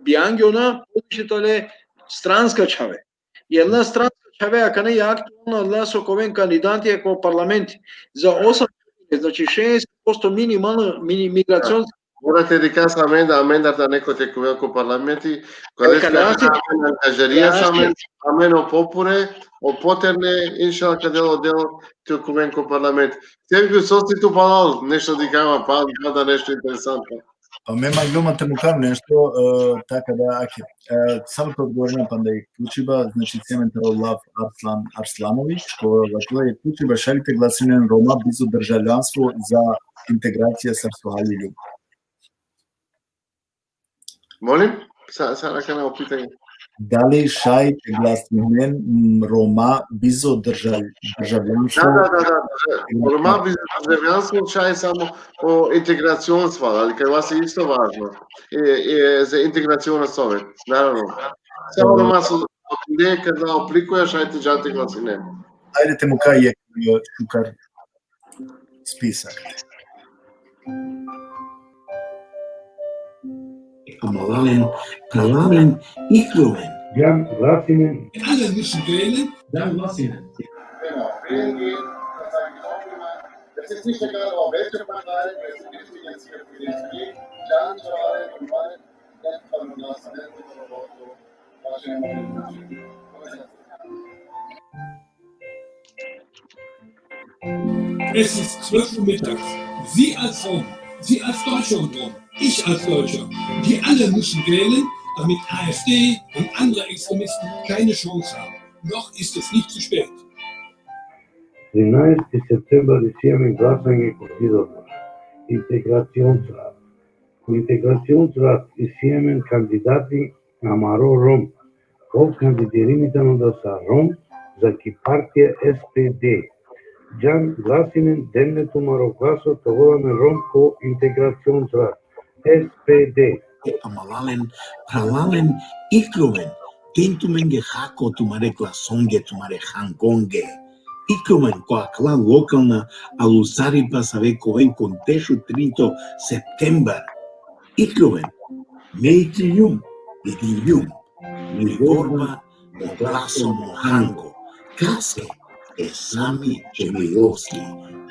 bijangje ona, poviše tale stranska čhave. I adala stranska čhave akana i aktualna adala so ka oven kandidati ko parlamenti. Za osam, znači šeeset posto minimalno, mini-, migracion. Mora te dikhas amen da, amen da neko te ka ovel ko parlamenti, ko e, adava ka nasi, amen angažarija, nasi. Amen, amen o pophure, o poterne, inšallah, ka del o delo te ka oven ko parlamenti. Sevgi, so si tu palal, nešto dikhava, pa, pa da nešto interesantno. Pa me manglum te mukhav nešto, e, taka da, ake. E, samo te odgovorina panda jekh pučiba, znači, isi amen taro lav Arslan Arslanović, ko, dakle, jekh pučiba, šaj li te glasinen Roma bizo državljanstvo za integracija sar so hali ljum. Molim? Sa-, sar akana o pitanje? dali šaj te glasinen, m, Roma bizo držav-, državljanstvo. Da, da, da, da, da. Roma bizo državljanstvo šaj samo o integracionstvo, ali kaj vas je isto važno. E, e, za integracion na Sovjet, naravno. Samo Roma so, ne, kada oplikuja, šaj te džan te glasinen. Ajde te muka jek, e, šukar spisak. Amalalen, pralalen, ikloven. Džan glasinen. Alle müssen wählen, džan glasinen. Es ist zwölf Uhr mittags. Sie als Rom, Sie als Deutscher und Rom, ich als Deutscher, wir alle müssen wählen, damit A F D und andere Extremisten keine Chance haben. Noch ist es nicht zu spät. Trinaesti septembar isi amen glasange ko Dizolbor. Integracionsrat. Ko Integracionsrat isi amen kandidati amaro Rom. Ov kandidirimi tano da sa Rom, za ki partija S P D. Džan glasinen, den le tumaro glaso, te ovel amen Rom ko Integracionsrat. S P D. Amalalen, pralalen, ikloven, den tumenge hako tumare glasonge, tumare hangonge. Ikloven ko akala lokalna alusariba save ka oven ko dešutrinto septembar. Ikloven, me ikliljum, ikliljum, mi vorba, mo glaso, mo hango. Kaske? E Sami Džemilovski,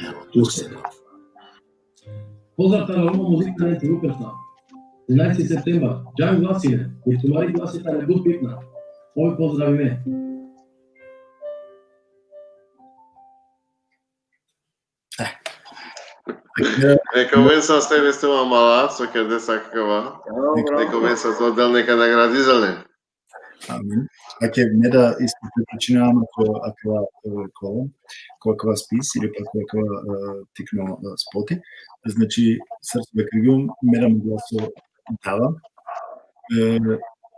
evo tu se. Pozdrav taro Roma muzika na Ruperta. Trinaesti septembar, džan glasinen, jer tumari glasi tane but bitna. Oj, pozdravime. Neka oven saste veste mala, so kerde sa akava. Neka oven saste, del neka nagradizalen. Amin. Ake me da isto te pričinava ko akava, e, ko, ko akava spis ili pa ko akava, e, tikno, e, spoti. Znači, sar so vakergjum, me da mo glaso dava. E,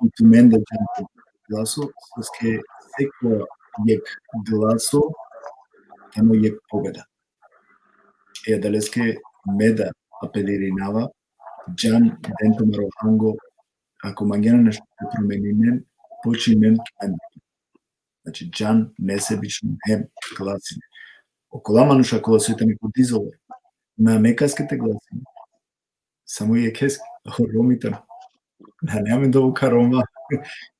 i tumen da džan glaso, soske seko jek glaso tano jek pobeda. E adaleske me da apelirinava, džan, den tumaro hango, ako mangena nešto te promeninen, počinen tumen. Znači, džan nesebično hem glasinen. Okola manuša kola so tane ko Dizolbor, nane kaske te glasinen. Samo jekheske, o Romi tane. Nane amen dovolno Roma.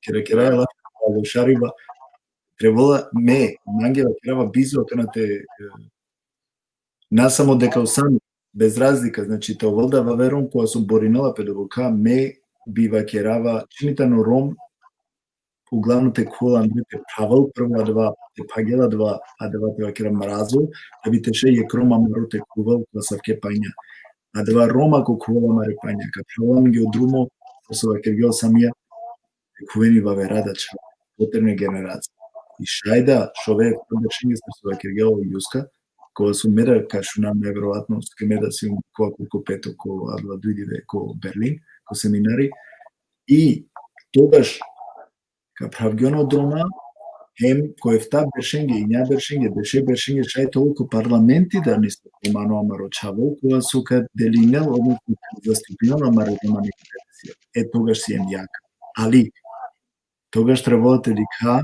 Kera, kera, la, lošariba. Trebela me, mange vakerava bizo akana te, e, na samo deka o Sami, bez razlika, znači, te ovel da vave Rom, koga so borinela pe dovolno, me bi vakerava, čim i tano Rom, uglavnom te khuvel andre te phravel prvo adava, te phagel adava, adava te vakera mrazo, da bi te šaj jek Rom amaro te khuvel ko asavke panja. Adava Rom ako khuvel amare panja, ka phravel amenge o drumo, so vakergja o Samija, te khuveni vaverada čhava, poterne generacija. I šaj da, šove, beršenge so vakergja o Juska, kova so me da ka šunav najverovatno, soske me da sium kova kurko peto, ko adala duj dive, ko Berlin, ko seminari, i togaš ka phravgjon o droma, hem ko efta beršenge, inja beršenge, deše beršenge, šaj te ovel ko parlamenti da niso romano amaro čhavo, kova so ka delinel, odnosno ka zastupinel amare romane interesi. E, togaš siem jaka. Ali, togaš trebela te dikha,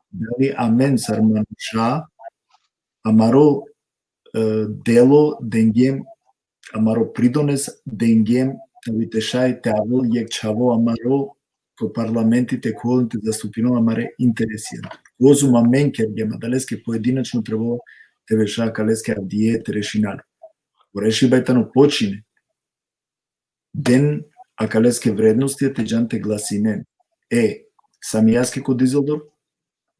dali amen sar manuša, amaro, e, delo dengjem, amaro pridones dengjem, da bi te šaj te avel jek čhavo amaro ko parlamenti te khuvel te zastupinel amare interesi. Kozum amen kergjem, adaleske pojedinačno trebela te beša akaleske avdive te rešinel. O rešiba i tano počinen. Den akaleske vrednostija te džan te glasinen. E, Samijaske ko Dizeldorf,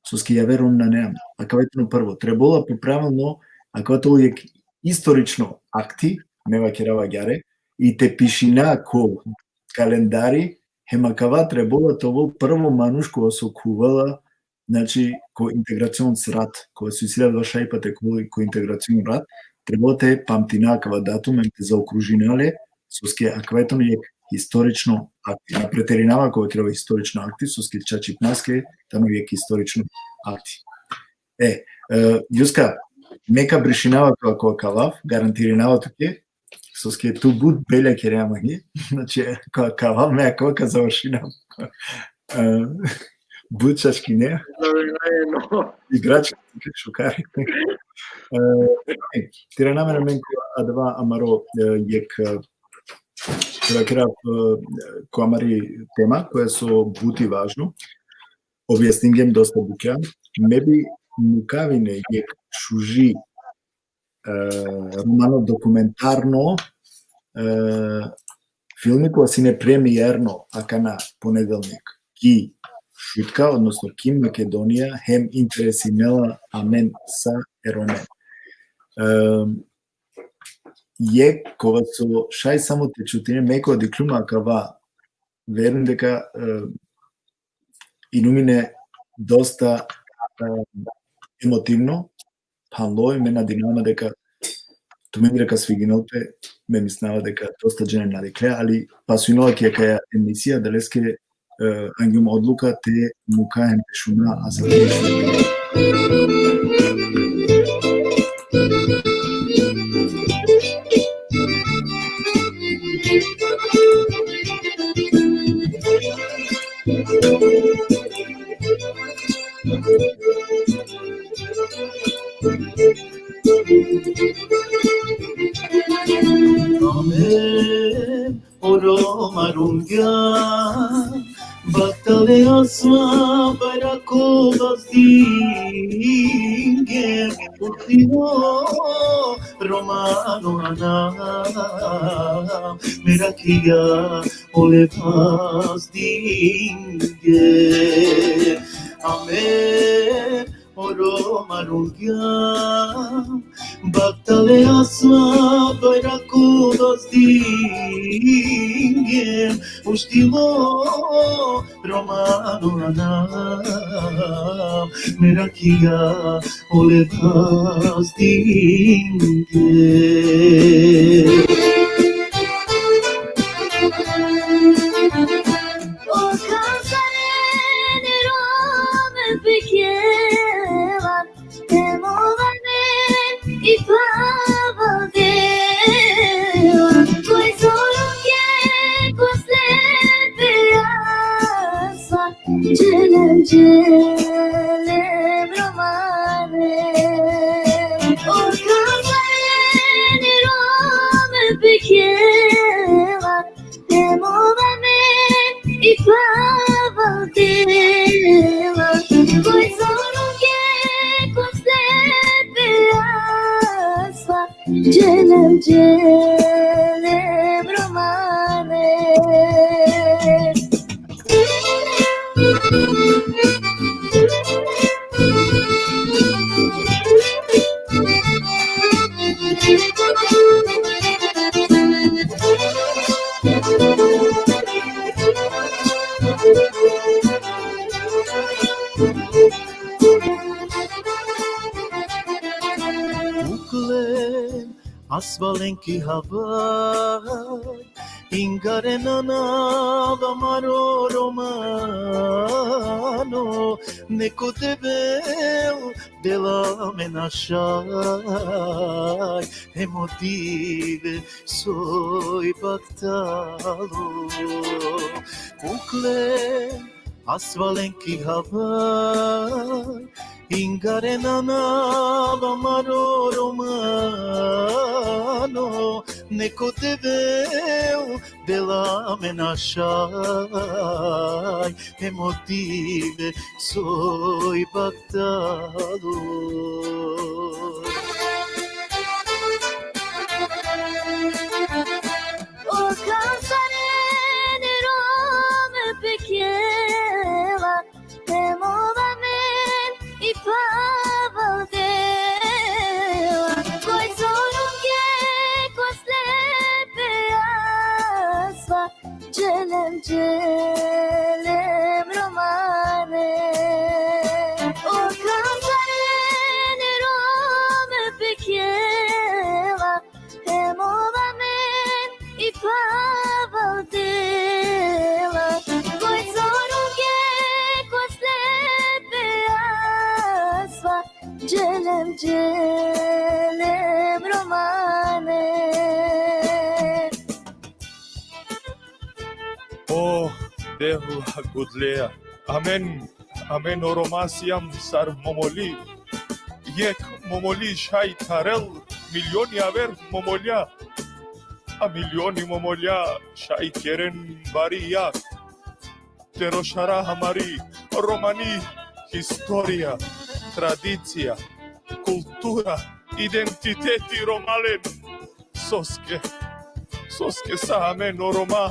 soske javer Rom nane amen. Akava i tano prvo. Trebela po pravilno, akava te ovel jek istorično akti, me vakerava agjaar, i te pišina ko kalendari, hem akava trebela te ovel prvo manuš kova so khuvela, znači, ko Integracionsrat, kova so isi le adava šajpa te khuvel ko Integracionsrat, trebela te pamtina akava datum, hem te zaokružina le, soske akava i tano jek historično akti. Na preterinava kova kerava historično akti, soske čačipnaske tano jek historično akti. E, e, Ljuska, me ka brišinava tu ako akava, garantirinava tuke, soske tu but belja kerea mangi, znači, ako akava, me ako ka završinav. E, but čačkine. Završinav, no. Igračka, šukar. E, e, te irana amen ko adava amaro, e, jek, e, kera, kera, e, ko amari tema, koja so but i važno. Objasningjem dosta bukja. Me bi mukavine jek šuži, e, romano dokumentarno, e, filmi kova sine premierno akana ponedelnik ki Šutka, odnosno ki Makedonija, hem interesinela amen sa e Romen. E, jek kova so šaj samo te čutine, me kova dikhlum akava, verujem deka, e, inumine dosta, e, emotivno, phanlo, i me nadinava deka tumendre ka sviginel pe, me mislinava deka dosta džene na dikhle, ali pasujnela ki akaja emisija, adaleske, e, angjum odluka te muka hem te šuna, a sa te šuna. Amen. O Roma Romgja, baktale asma bajrako vazdinge, uštilo romano ana, merakija ole vazdinge. Amen. O Roma Romgja, baktale asma bajrako vazdinge, uštilo romano ana, merakija ole vazdinge. O Kavkazaren Rome pekela, hem ov amen i pavaldela, koj so romgje ko slepe asma, dželem, dželem romane. O Kavkazaren Rome pekela, hem ov amen i pavaldela, koj so romgje ko slepe asma, dželem, dželem romane. Uklen asvalenki havaj, ingarena na amaro romano, neko Devel dela amen ašaj, hem o dive soj baktalo. Uklen asvalenki havaj, ingarena na amaro romano, neko Devel dela amen ašaj, hem o dive soj baktalo. O Kavkazaren Rome pekela, hem ov amen i pavaldela, koj so romgje ko slepe asma, dželem, dželem romane. O Kavkazaren Rome Dželem romane. O Devla gudleja, amen, amen o Roma sijam sar momoli. Jekh momoli šaj tarel, milioni aver momolja. A milioni momolja šaj keren bari jag. Tero šara amari romani historija, tradicija, kultura, identiteti romalen. Soske, soske sa amen o Roma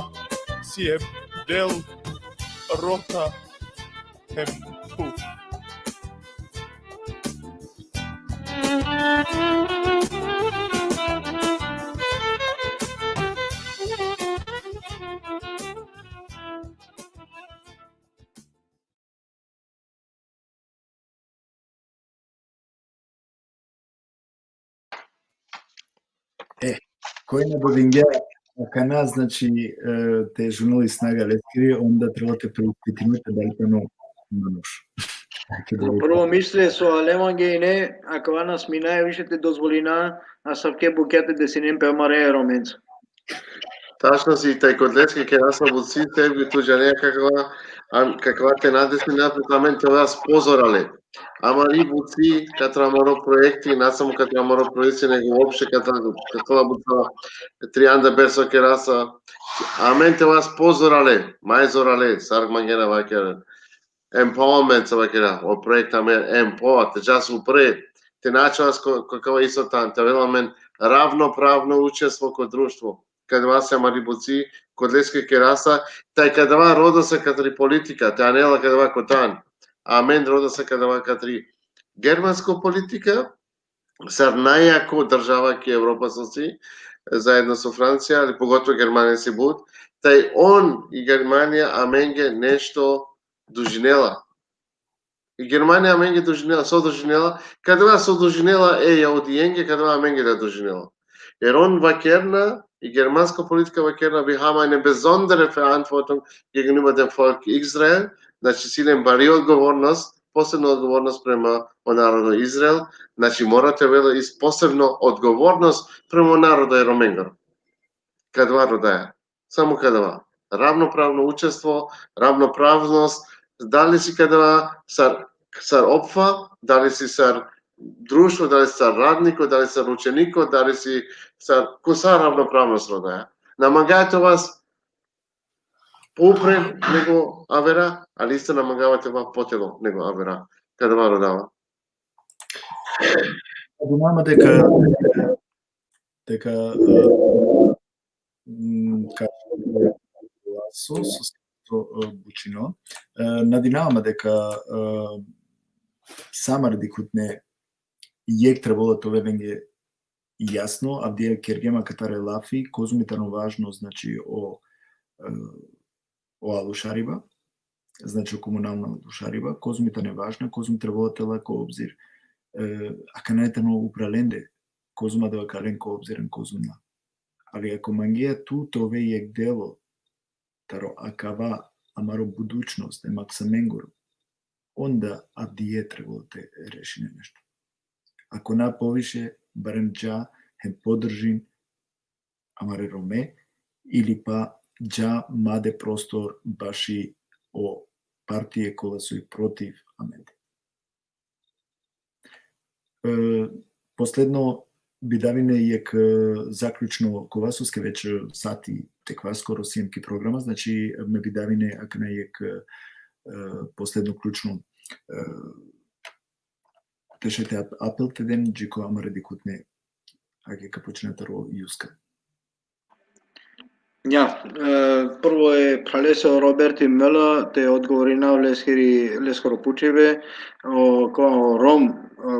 siem del rota hem phuv. E, koj na dobingja akana, znači, e, te žunel i snaga leskiri, onda trebela te preispitine te dali tano manuš. Tako da, prvo misle so ale mange ine, akava na sminaja više te dozvolina asavke bukja te desinen pe amare Romenca. Tačno si, taj kod leske kerasa buci, Sevgi, tu džanea kakava, am, kakava te na desina pe, amen te ova pozorale. Amari buci, katra amaro proekti, na samo katra amaro proekti, nego uopšte katra, katra buca trianda bersa kerasa. Amen te ova pozorale, maj zorale, sar mangena vakera. Empowerment, so vakera, o proekt amen empower, te džas upre, te na ačhavas ko, ko, ko isto tan, te avel amen ravnopravno učestvo ko društvo. Kadava si amari buci, kod leske kerasa, taj kadava roda sa katri politika, te anela kadava kotan. Amen roda sa kadava katri germansko politika, sar najjako država ki Evropa so si, zaedno so Francija, ali pogotovo Germanija si but, taj on i Germanija amenge nešto dužinela. I Germanija amenge dužinela, so dužinela, kadava so dužinela e Jahudijenge, kadava amenge da dužinela. Jer on vakerna, i germansko politika vakerna, wir haben eine besondere Verantwortung gegenüber dem Volk Israel, znači, si len bari odgovornost, posebno odgovornost prema o narodo Izrael, znači, mora te avel i posebno odgovornost prema o narodo e Romengoro. Kadava rodaja. Samo kadava. Ravnopravno učestvo, ravnopravnost, dali si kadava sar, sar opfa, dali si sar društvo, dali si sar radniko, dali si sar učeniko, dali si sar, ko sa ravnopravnost rodaja. Na mangaja te ova upre nego avera, ali isto na mangava te ova potelo nego avera. Kadava rodava. Dinama deka, deka, e, m, ka, so, so, so, e, bučino. E, nadinava ma deka, e, sa amare dikhutne jekh trebela te ovel lenge jasno, avdive kergjem akatar lafi, kozom i tano važno, znači, o, e, o alušariba, znači, o komunalna alušariba, kozom i tane važna, kozom trebela te la ko obzir, e, akana i tano upra lende, kozom adava ka len ko obzir, kozom na. Ali ako mangea tu te ove jekh delo taro akava amaro budućnost, em aksamengoro, onda avdive trebela te rešine nešto. Ako na poviše, barem dža hem podržin amare Rome, ili pa dža ma de prostor baši o partie kola soj protiv amende. E, posledno bi davine jekh, e, zaključno, kova soske već, e, sati tekva skoro siem ki programa, znači, me bi davine akana jekh, e, posledno ključno, e, te šaj te ap-, apel te den dži ko amare dikhutne, ake ka počina taro Juska. Ja, e, prvo e phralese o Roberti Möller te odgovorinav leskiri, leskoro pučibe, o, ko Rom, e,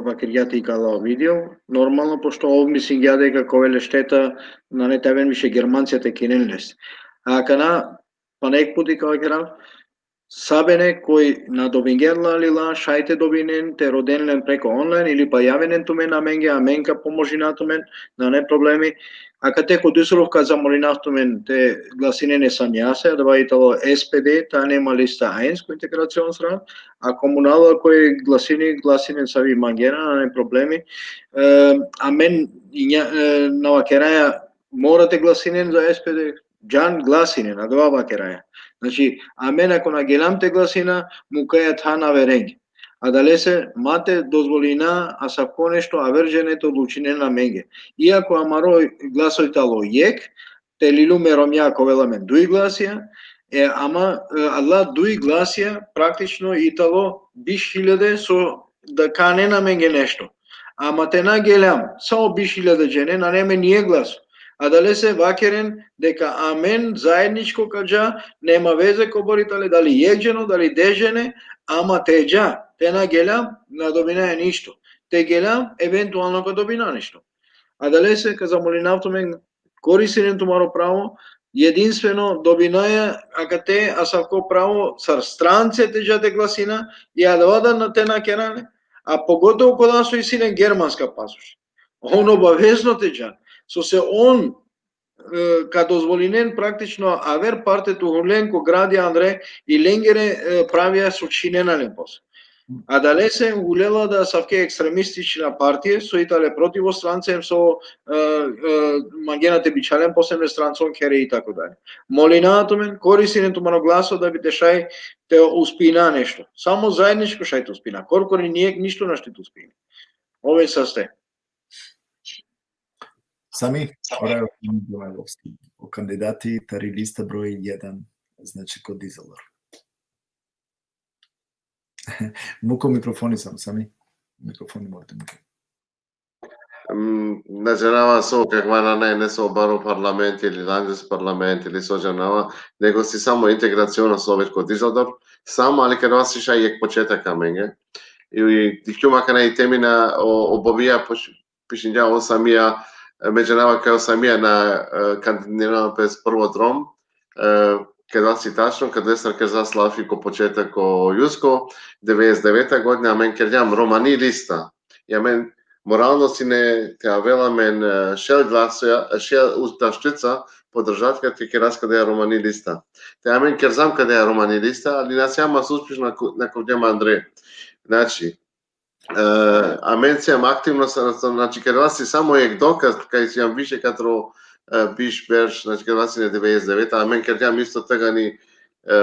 vakergja te ikala o video, normalno, pošto ov mislingja deka ka ovel le šteta, nane te aven više Germancija te kinen les. Akana, pana jekh puti ka vakerav, sabene koj na dobingjen la lila, šaj te dobinen, te roden len preko online ili pa javinen tumen amenge, amen ka pomožina tumen, nane problemi. Akate ko Düsseldorf ka zamolinav tumen te glasinen e Samijase, adava i talo S P D, tane ma lista eins ko integracion sran, a komunala koj glasini, glasinen savi mangena, nane problemi. E, amen, inja, e, na vakeraja, mora te glasinen za S P D, džan glasinen, adava vakeraja. Znači, amen ako na geljam te glasina, mukaja than averenge. Adalese ma te dozvolina asavko nešto aver džene te odlučinen amenge. Iako amaro glaso i talo jekh, te liljum e romnja ka ovel amen duj glasija, e, ama, e, adala duj glasija praktično i talo biš hiljade so da ka anen amenge nešto. Ama te na geljam, samo biš hiljade džene, nane amen ni jekh glaso. Adalese vakeren deka amen zajedničko ka dža, nema veze kobor i tale, dali jekh dženo, dali deš džene, ama te dža, te na geljam, na dobinaja ništo. Te geljam, eventualno ka dobina nešto. Adalese ka zamolinav tumen, koristinen tumaro pravo, jedinstveno dobinaja akate asavko pravo sar strance te dža te glasina, i adava da na te na kerane, a pogotovo kola so isi len germanska pasoš. On obavezno te dža. So se on, e, ka dozvolinen praktično aver parte te hulen ko gradi andre i lengere, e, pravija so čhinena len posle. Adalese hulela da asavke ekstremistična partije, so i tale protiv o strance, em so, e, e, mangena te bičhalen posle e strancon khere i tako dalje. Molinav tumen, koristinen tumaro glaso da bi te šaj te uspina nešto. Samo zajedničko šaj te uspina. Korkori ni jekh ništo našti te uspini. Ove saste. Sami, ora je Sami Bjelajlovski, o kandidati tari lista broj jedan, znači kod Düsseldorf. Muko mikrofoni sam, Sami. Mikrofoni morate muko. Mm, na džanava so, kakva nane, ne so baro parlament ili Landesparlament ili so džanava, nego si samo integraciona so ove kod Düsseldorf, samo ali keda si šaj jekh početak amenge. I, i dikhljum akana i temina o, o Bobija poš-, pišingja o Samija, e, me džanava kaj o Samija na, e, kandidirana pes prvo drom, e, keda si tačno, keda sar keda slafi ko početak o Jusko, devedeset deveta godina, amen kergjam romani lista. I amen moralno sine te avel amen, e, šel glasoja, e, šel ustaštica, podržatka te keras keda romani lista. Te amen kerzam keda romani lista, ali na sijam mas uspešno na ko-, na kovdjem andre. Znači, e, amen sijam aktivno sa, sa, znači, keda si samo jekh dokaz, kaj sijam više katro, e, biš berš, znači, keda sine devedeset deveta, amen kergjam isto tegani, e,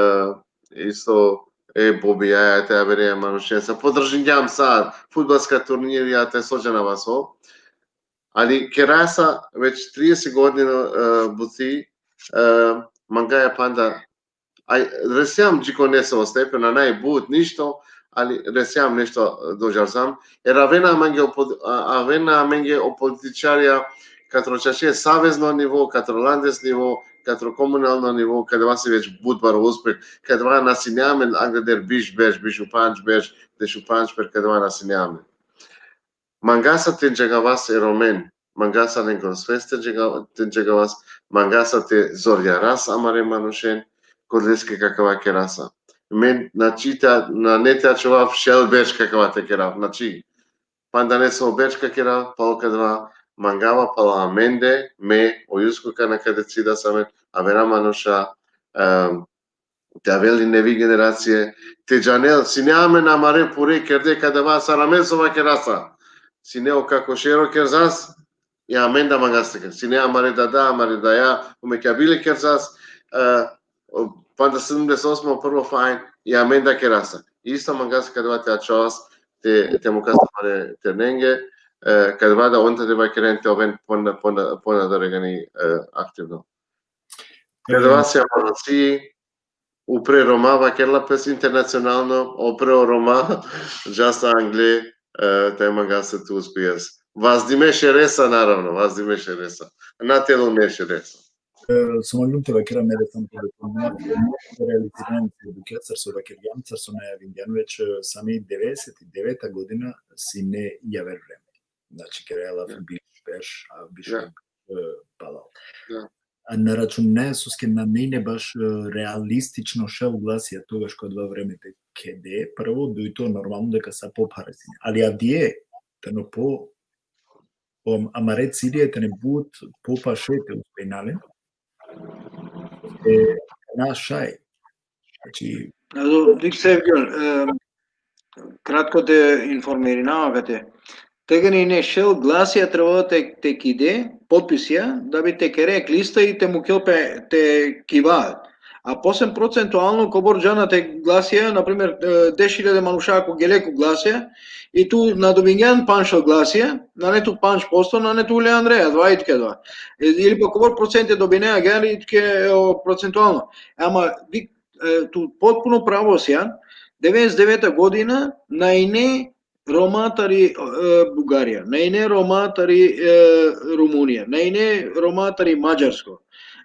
isto e Bobijaja te avere manušenca. Podržingjam sa fudbalska turnirija te so džanava so. Ali kerasa već trideset godina, e, buti, e, mangaja panda. Aj, resjam dži ko neso stepena, naj but ništo, ali resjam nešto dožarsam. Jer avena amenge o pod-, a-, avena amenge o političarja katro čače savezno nivo, katro landes nivo, katro komunalno nivo, keda si već but baro uspeh, keda na sine amen angleder biš berš, biš u pandž berš, deš u pandž berš, keda na sine amen. Mangasa te džagavas e Romen, mangasa lengoro svest te džaga-, te džagavas, mangasa te zorjaras amare manušen, kodeske kakava kerasa. Men, znači, te, nane te ačhovav šel berš kakava te kerav, znači, panda neso berš ka kerav, palo keda mangava pala amende, me, o Jusko kana ka decidas amen, avera manuša, em, te avel i nevi generacije, te džanel, sine amen amare pure kerde keda sar amen so vakerasa. Sine o kako šero kerzas, i amen da mangas te ker. Sine amare dada, amare daja, o me kjabile kerzas, e, o, panda sedemdeset osmo prvo fajn, i amen da kerasa. Isto mangas keda te ačhovas, te, te mukas amare ternenge, e, keda da on te vakeren te oven pona, pona, pona doregani, e, aktivno. Keda si amaro si, upre Roma, vakerla pes internacionalno, upre o Roma, džasa angle, e, te mangasa te uspijas. Vazdime šeresa, naravno, vazdime šeresa. Na te lune šeresa. E, so mangljum te vakera mere sam po realizirani te bukja, sar so vakergjam, sar so najavingjan već, e, Sami, devedeset deveta godina sine javer vreme. Znači, keraja lafi biš berš, a biš, e, palal. A na račun ne, soske nane baš, e, realistično šel glasija togaš ko adava vreme te kede, prvo, dujto, normalno deka sa pophara sine. Ali avdive, tano po O amare cilja tane but popaše te uspejna len. E, na šaj. Znači, Also, wie gesagt, e, kratko te informirinava kate. Tegani ine šel glasija trebalo te, te kide, potpisija, da bi te kere lista i te mukel pe te kiva. A posle procentualno kobor džana te glasija, na primer, e, deš hiljade manuša ako gele ko glasija, i tu na dobingjan panč glasija, nane tu panč posto, nane tu le andre, adava i tuke adava. E, ili pa kobor procente dobine agjaar i tuke, e, o, procentualno. Ama, vi, e, tu potpuno pravo sian, devedeset deveta godina, na ine Roma tari, e, Bugarija, na ine Roma tari, e, Rumunija, na ine Roma tari Mađarsko.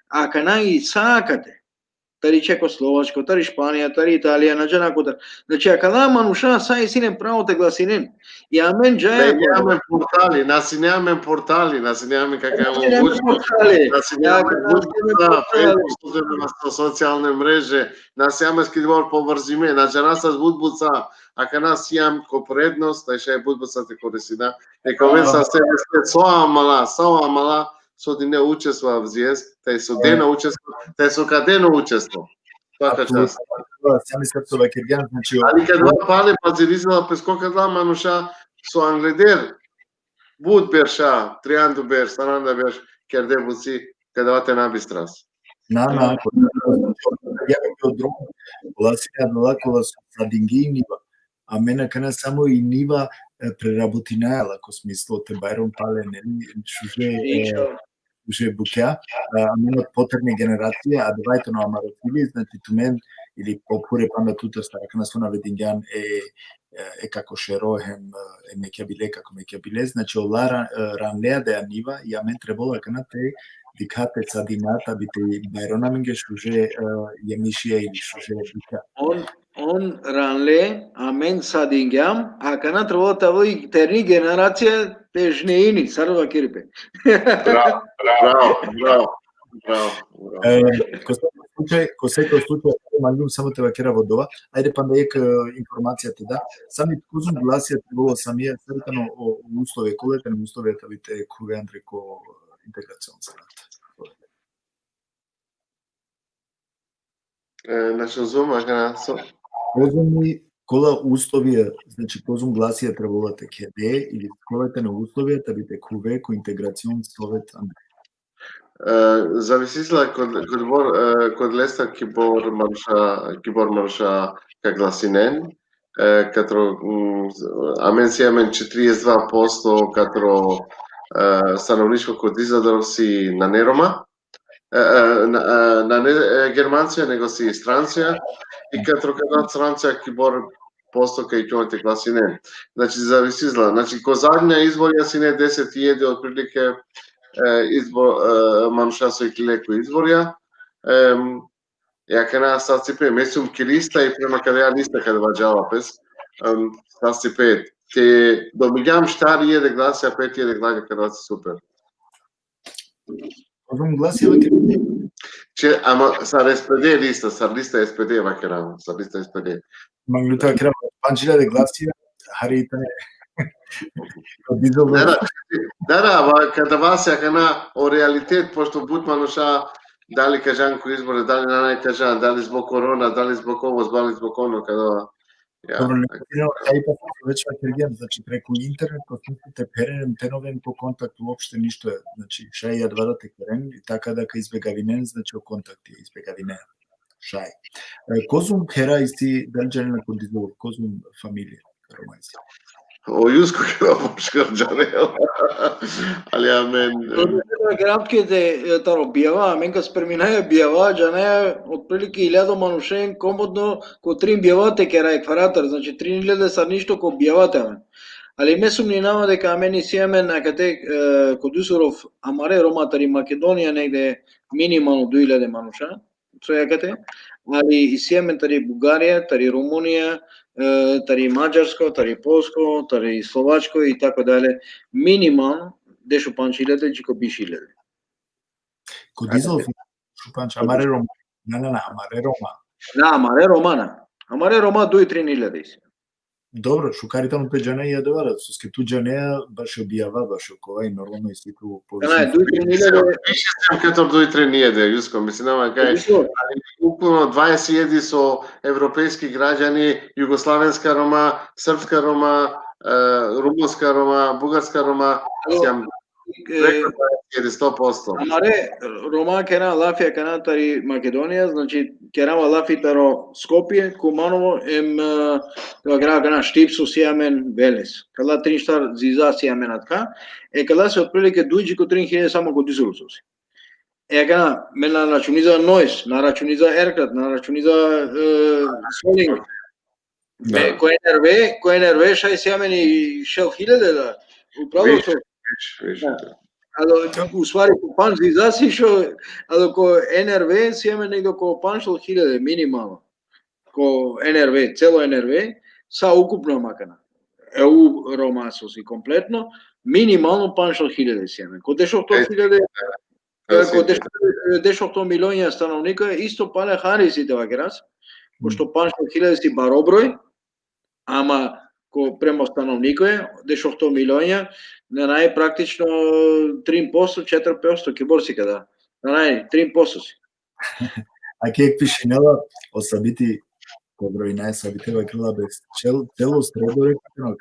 Akana i sa akate, tari Čehoslovačko, tari Španija, tari Italija, na džana kotar. Znači, akala manuša sa isi len pravo te glasinen. I amen džaja Sine amen portali, na sine amen portali, na sine amen kaka je Znači, nema mogućnost, portali. na sine Ja, amen na sine amen buduća, portali. Facebook, socijalne mreže, na sine amen skidbor povrzime, na džana sa buduća, akana sijam ko prednost, taj šaj buduća te koristina, neko ve sa se so amala, so amala, so dine učestvo avzies, taj so dena učestvo, taj so ka dena učestvo. Svaka čast. Sami sad so vakergjan, znači, Ali kad va pale pazirizela pe so kadala manuša so angleder but berša, trianda berš, saranda berš, kerde buci, kada va te na bistras. Na, na, ko, ja bih bio drom, ola sine adala kola so sadinge i niva. Amen akana samo i niva, e, prerabotinaja la ko smislo te bajrom pale, neli, šuže, e, šuže bukja, e, amen ot poterne generacije, adava tano amaro cilji, znači tumen ili pophure panda tutar sar akana so navedingjan e, e, e kako šero hem, e, e mekja bile, kako mekja bile, znači ola ra-, e, ranlea da niva, i amen trebela akana te dikha te sadina ta bi te bajrona amenge šuže, e, jemišija ili šuže bukja. On, on ranle, amen sadingjam, akana trebela te avol i terni generacija te žneini, sar vakeri pe. Bravo, bravo, bravo, bravo, bravo. E, ko svako slučaj, ko svako slučaj, manglum samo te vakerav odova, ajde panda jekh, e, informacija te da, sami kozum glasija trebela sami, sar tano o, o uslovija, kola tane uslovija ta bi te khuve andre ko integracion sa rat. E, na šunzum, akana so. Kozum i kola uslovija, znači kozum glasija trebela te kede, ili kola tane uslovija ta bi te khuve ko integracion sovet andre. E, zavisisla kod, kobor, e, kod lesta kibor manuša, kibor manuša ka glasinen, e, katro, mm, amen si amen četrdeset dva posto katro, e, stanovništvo ko Düsseldorf si nane Roma, e, e, na, e, nane, e, Germancija, nego si strancija, i katro kada strancija kibor posto kaj ću te glasinen. Znači, zavisisla. Znači, ko zadnja izborja sine deset hiljade otprilike, e, izbo-, e, manuša so iklile ko izborja. Em, ja kana sastipe, me sum ki lista i prema kada ja lista kada vađava pes, em, sastipe, te dobijam štar hiljade glasija, pet hiljade glasija, kada si super. Kozum glasija, vakerav? Če, ama sar S P D lista, sar lista S P D vakerav, sar lista S P D. Manglum te vakerav, pandž hiljade glasija, hari tane. Ko Düsseldorf. Da, da, da, da, va, kada va si akana o realitet, pošto but manuša, dali ka džan ko izbore, dali nane ka džan, dali zbog korona, dali zbog ovo, dali zbog ono, kada va. Ja. Dobro, ne, no, aj pa već vakergjan, znači preku internet, ko smislo te pherem, te na oven ko kontakt uopšte ništo, znači šaj adava da te keren, i taka da ka izbegavinen, znači o kontakt izbegavinen. Šaj. E, kozum khera isi, dali džanena ko Düsseldorf, kozum familija Roma isi? O Jusko kera poškar džanel. Ali amen, em, Gramke te, e, taro bijava, amen ka spreminaja bijava, džanaja, otprilike iljado manušen, komodno, ko trin bijava te kera jekh faratar, znači trin iljade sar ništo ko bijava te amen. Ali me sumninava deka amen isi amen akate, e, ko Düsseldorf, amare Roma tari Makedonija negde minimalno duj iljade manuša, so akate, ali isi amen tari Bugarija, tari Rumunija, e, tari Mađarsko, tari Polsko, tari Slovačko i tako dalje, minimalno dešupandž iljade, dži ko biš iljade. Ko Düsseldorf, šupandž, amare Roma. Na, na, na, amare Roma. Na, amare Roma na. Amare Roma duj trin iljade isi. Dobro, šukar i tano te džane i adava, soske tu džanea bašo bijava, bašo kova i normalno isi tu Kana, poviše. Duj trin hiljade. Više sem katar duj trin hiljade, Jusko, mislim, ama kaj, Jusko, ali ukupno dvadeset hiljadi so evropejski građani, jugoslovenska Roma, srpska Roma, e, rumunska Roma, bugarska Roma, Alo, sijam e, preko dvadeset hiljadi, sto posto. Amare Roma kera lafi akana tari Makedonija, znači, kerava lafi taro Skopje, Kumanovo, em, e, kera akana Štip so si amen, Veles. Kala trin štar ziza si amen atka, e kala si otprilike duj dži ko trin hiljade samo ko Düsseldorf so si. E akana, me na računiza Neuss, na računiza Erkrath, na računiza, e, Solingen. Da. Me, ko N R W, ko N R W šaj si amen i šel hiljade da. Upravo više, to. Više, više, da. Da. Alo, u stvari, ko panš ziza si šel, alo ko N R W si amen negde oko panš hiljade, minimalno. Ko N R W, celo N R W, sa ukupno ama akana. E u Roma so si kompletno, minimalno panš hiljade si amen. Ko dešohto hiljade, e, ko dešohto milionja stanovnika, isto pale hari si te vakeras, pošto panš hiljade si baro broj, ama ko prema stanovniko e, dešohto milionja, na naj praktično trin posto, četiri posto, kibor si kada. Na naj, trin posto si. Ake jekh pišinela, o Sabiti, ko broj naj Sabite vakerela be, cel, celo sredo re, kako.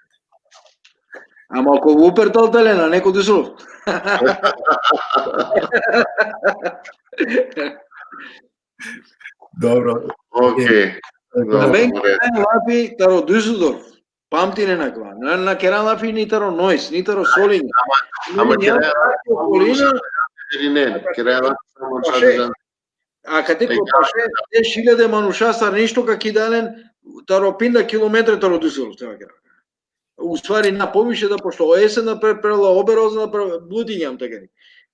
Ama ko Wuppertal tale, na, neko Düsseldorf. Dobro. Okej. Dobro. Amen kera lafi taro Düsseldorf. Pamtinen akava. Na, na kera lafi ni taro Neuss, ni taro Solingen. Ama, ama kera lafi okolina. Kera lafi samo šaže. Akate ko paše deš hiljade manuša sar ništo ka kida len taro pinda kilometre taro Düsseldorf, te vakera. U stvari na poviše da, pošto o Essen na pre-, prela, Oberhausen na pre-, but injam tegani.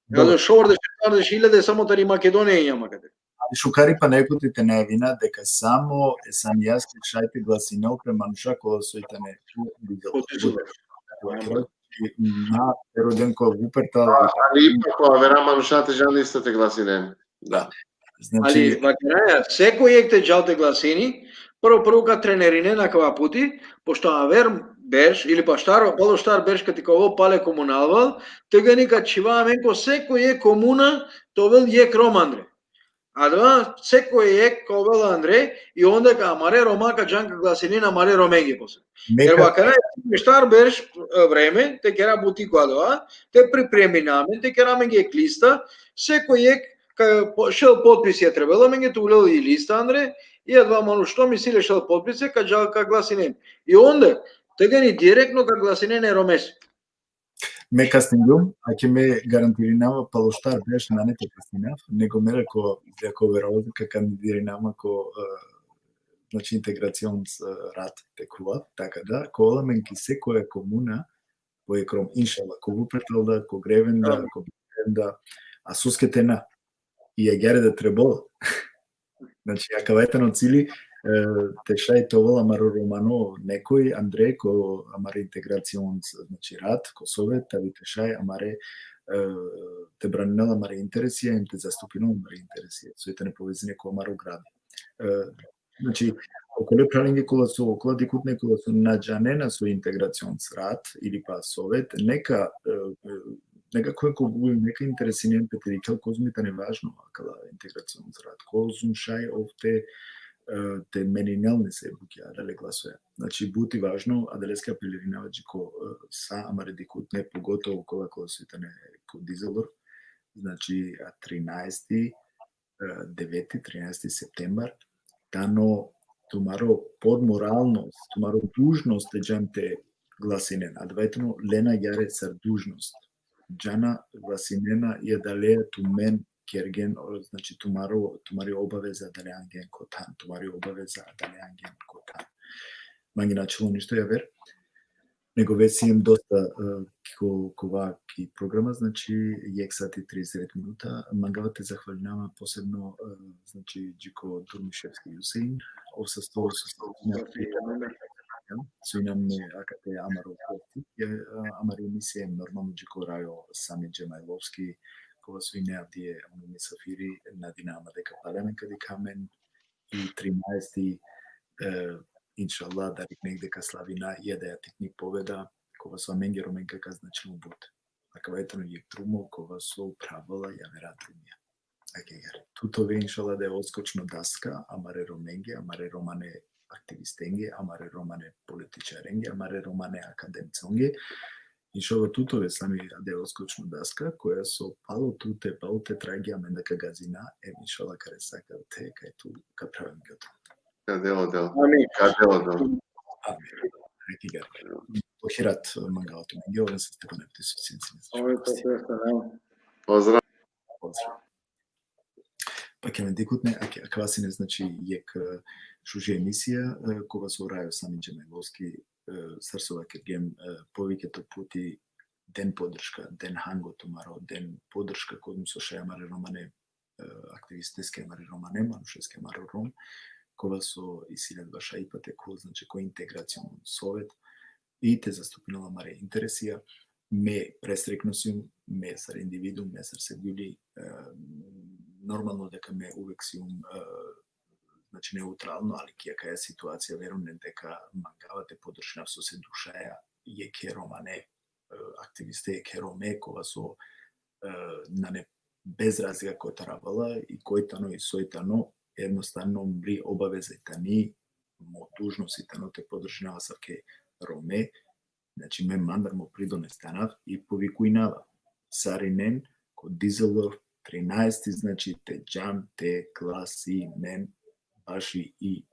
Dobro. Šovardeš, šovardeš hiljade samo tari Makedonija injam akate. Ali šukar i pana jekh puti te najavina deka samo Essen i Essen šaj te glasinel pe manuša kola soj tane u Düsseldorf. Na, te roden ko Wuppertal. A, ali ipak o avera manuša te džan isto te glasinen. Da. Znači, ali vakeraja, sekoj jekh te džal te glasini, prvo, prvo ka trenerinen akava puti, pošto aver berš, ili pa štar, palo štar berš kate ka ovel pale komunalval, tegani ka čhiva amen ko sekoj jekh komuna te ovel jekh Rom andre. Adava sekoj jekh ka ovel andre, i onda ka amare Roma ka džan ka glasinen amare Romenge posle. Jer vakeraja, štar berš, e, vreme, te kera buti ko adava, te pripremina amen, te kera amenge jekh lista, sekoj jekh ka po-, šel potpisi, trebela amenge te ulel i lista andre, i adava manuš štom isi le šel potpisi, ka džal ka glasinen. I onda, tegani direktno ka glasinen e Romes. Me kastingjum, ake me garantirinava palo štar berš nane te kastinav, nego me ako, ako verovatno ka kandidirinava ko, e, znači, integracion, e, rat te khuvav, taka da, ka ovel amen ki sekoja komuna po jekh Rom, inšallah, ko Wuppertal da, ko Gräben da, ko Berlin da, a soske te na. I agjaar da trebol. Znači, akava tano cili, e, te šaj te ovel amaro romano nekoj andre ko amare integracion, znači, rat, ko Sovet, ta bi te šaj amare, e, te braninel amare interesija, em te zastupinel amare interesija. Soj tane povezane ko amaro grad. E, znači, okole phralenge kola so, okola dikhutne kola so na džanena so integracion rat ili pa Sovet, neka, e, e, neka ko Google, neka interesinen pe te dikhel kozom i tane važno akala integracion rat, kozom šaj ov te, e, te meninel nese bukja adale glasoja. Znači, but i važno, adaleske apelirinava dži ko, e, sa amare dikhutne, pogotovo kola kola so tane ko Düsseldorf, znači, a trinaesti, e, deveti, trinaesti septembar, tano tumaro podmoralnost, tumaro dužnost te džan te glasinen. Adava tano len agjaar sar dužnost. Džana glasinena i adaleja tumen kergen, o, znači, tumaro, tumari obaveza adaleja angen ko than, tumari obaveza adaleja angen ko than. Mange na ačhilo ništo javer. Nego već siem dosta, e, ko, kova ki programa, znači, jekh sati trideset devet minuta. Mangava te zahvalinama posebno, e, znači, dži ko Durmiševski Husein, ov sasto, sasto, so inam me akate amaro gosti, e, amari emisija, normalno, dži ko Rajo Sami Džemajlovski, kova so ine avdive misafiri, nadinama deka pale amen ka dikha amen, i trinaesti, e, inšallah, darik negde ka slavina i adaja tikni pobeda, kova so amenge Romenka ka značinel but. Akava tano jekh drumo, kova so pravila javera drumija. Akegar. Tut ove, inšallah, da odskočno daska amare Romenge, amare romane aktivistenge, amare romane političarenge, amare romane akademconge. Inšallah, tut ove, Sami, da odskočno daska, koja so palo tute, palo te tragija amen da ka gazina, em inšallah ka resaka te kaj tu ka pravim goto. Ka dela, dela. Amin. Ka dela, dela. Amin. Akegar. Ohirat mangava tumenge, oven saste pana pti so sien sine. Ove to sve što nam. Pozdrav. Pozdrav. Pa ke me dikutne, ake, akava sine, znači, jekh, e, šuži emisija, e, kova so urajo Sami Džemajlovski, e, sar so vakergjem, e, poviše to puti den podrška, den hango tumaro, den podrška kozom so šaj amare romane, e, aktivisteske, amare romane manušeske, amaro Rom, kova so isi le adava šajipa te kol, znači, ko integracion sovet, i te zastupinel amare interesija. Me prestrekno sijum, me sar individuum, me sar Sevgjuli, e, normalno deka me uvek sijum, e, znači, neutralno, ali ki akaja situacija verujem deka mangava te podržinav sose dušaja jekhe romane, e, aktiviste, jekhe Rome, kova so, e, nane, bez razlika kotar avela i koj tano i soj tano, jednostavno mri obaveza i tani, mo dužnost i tano te podržinava asavke Rome. Znači, me mandar mo pridones danav i povikujnava sarinen ko Düsseldorf trinaesti, znači, te džan te glasinen baši i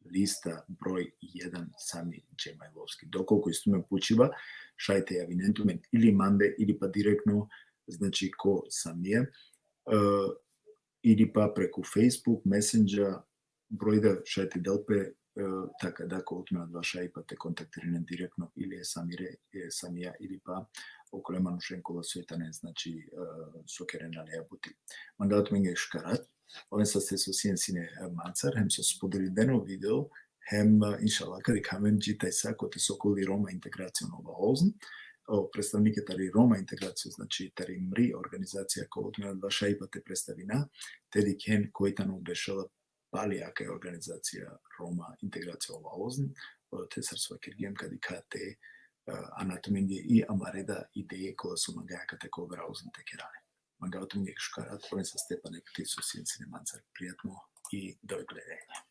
lista broj jedan Sami Džemajlovski. Dokolku isto me pučiba, šaj te javinen tumen ili mande, ili pa direktno, znači, ko Samija, e, ili pa preku Facebook, Messenger, broj da šaj te del pe, e, taka da, kol tumen adava šajipa te kontaktirinen direktno ili e Samire, e Samija, ili pa okole manušen kola soj tane, znači, e, so kerena leja buti. Mangava tumenge šukar rat, oven saste so sien sine, e, mancar, hem so spodelinen o video, hem, e, inšallah, ka dikha amen dži tajsa kote so koli Roma integracion ovaozn, o predstavnike tari Roma integracion, znači, tari mri organizacija, kol tumen adava šajipa te predstavina, te dikhen koj tano bešela pali akaja organizacija Roma integracion ovaozn, e, te sar so vakergjem ka dikha te, e, ana tumenge i amare da ideje kola so mangaja akate ko ovaozn te kera le. Mangava tumenge šukar rat, oven saste pana pti so sien sine mancar, prijatno i do gledenja.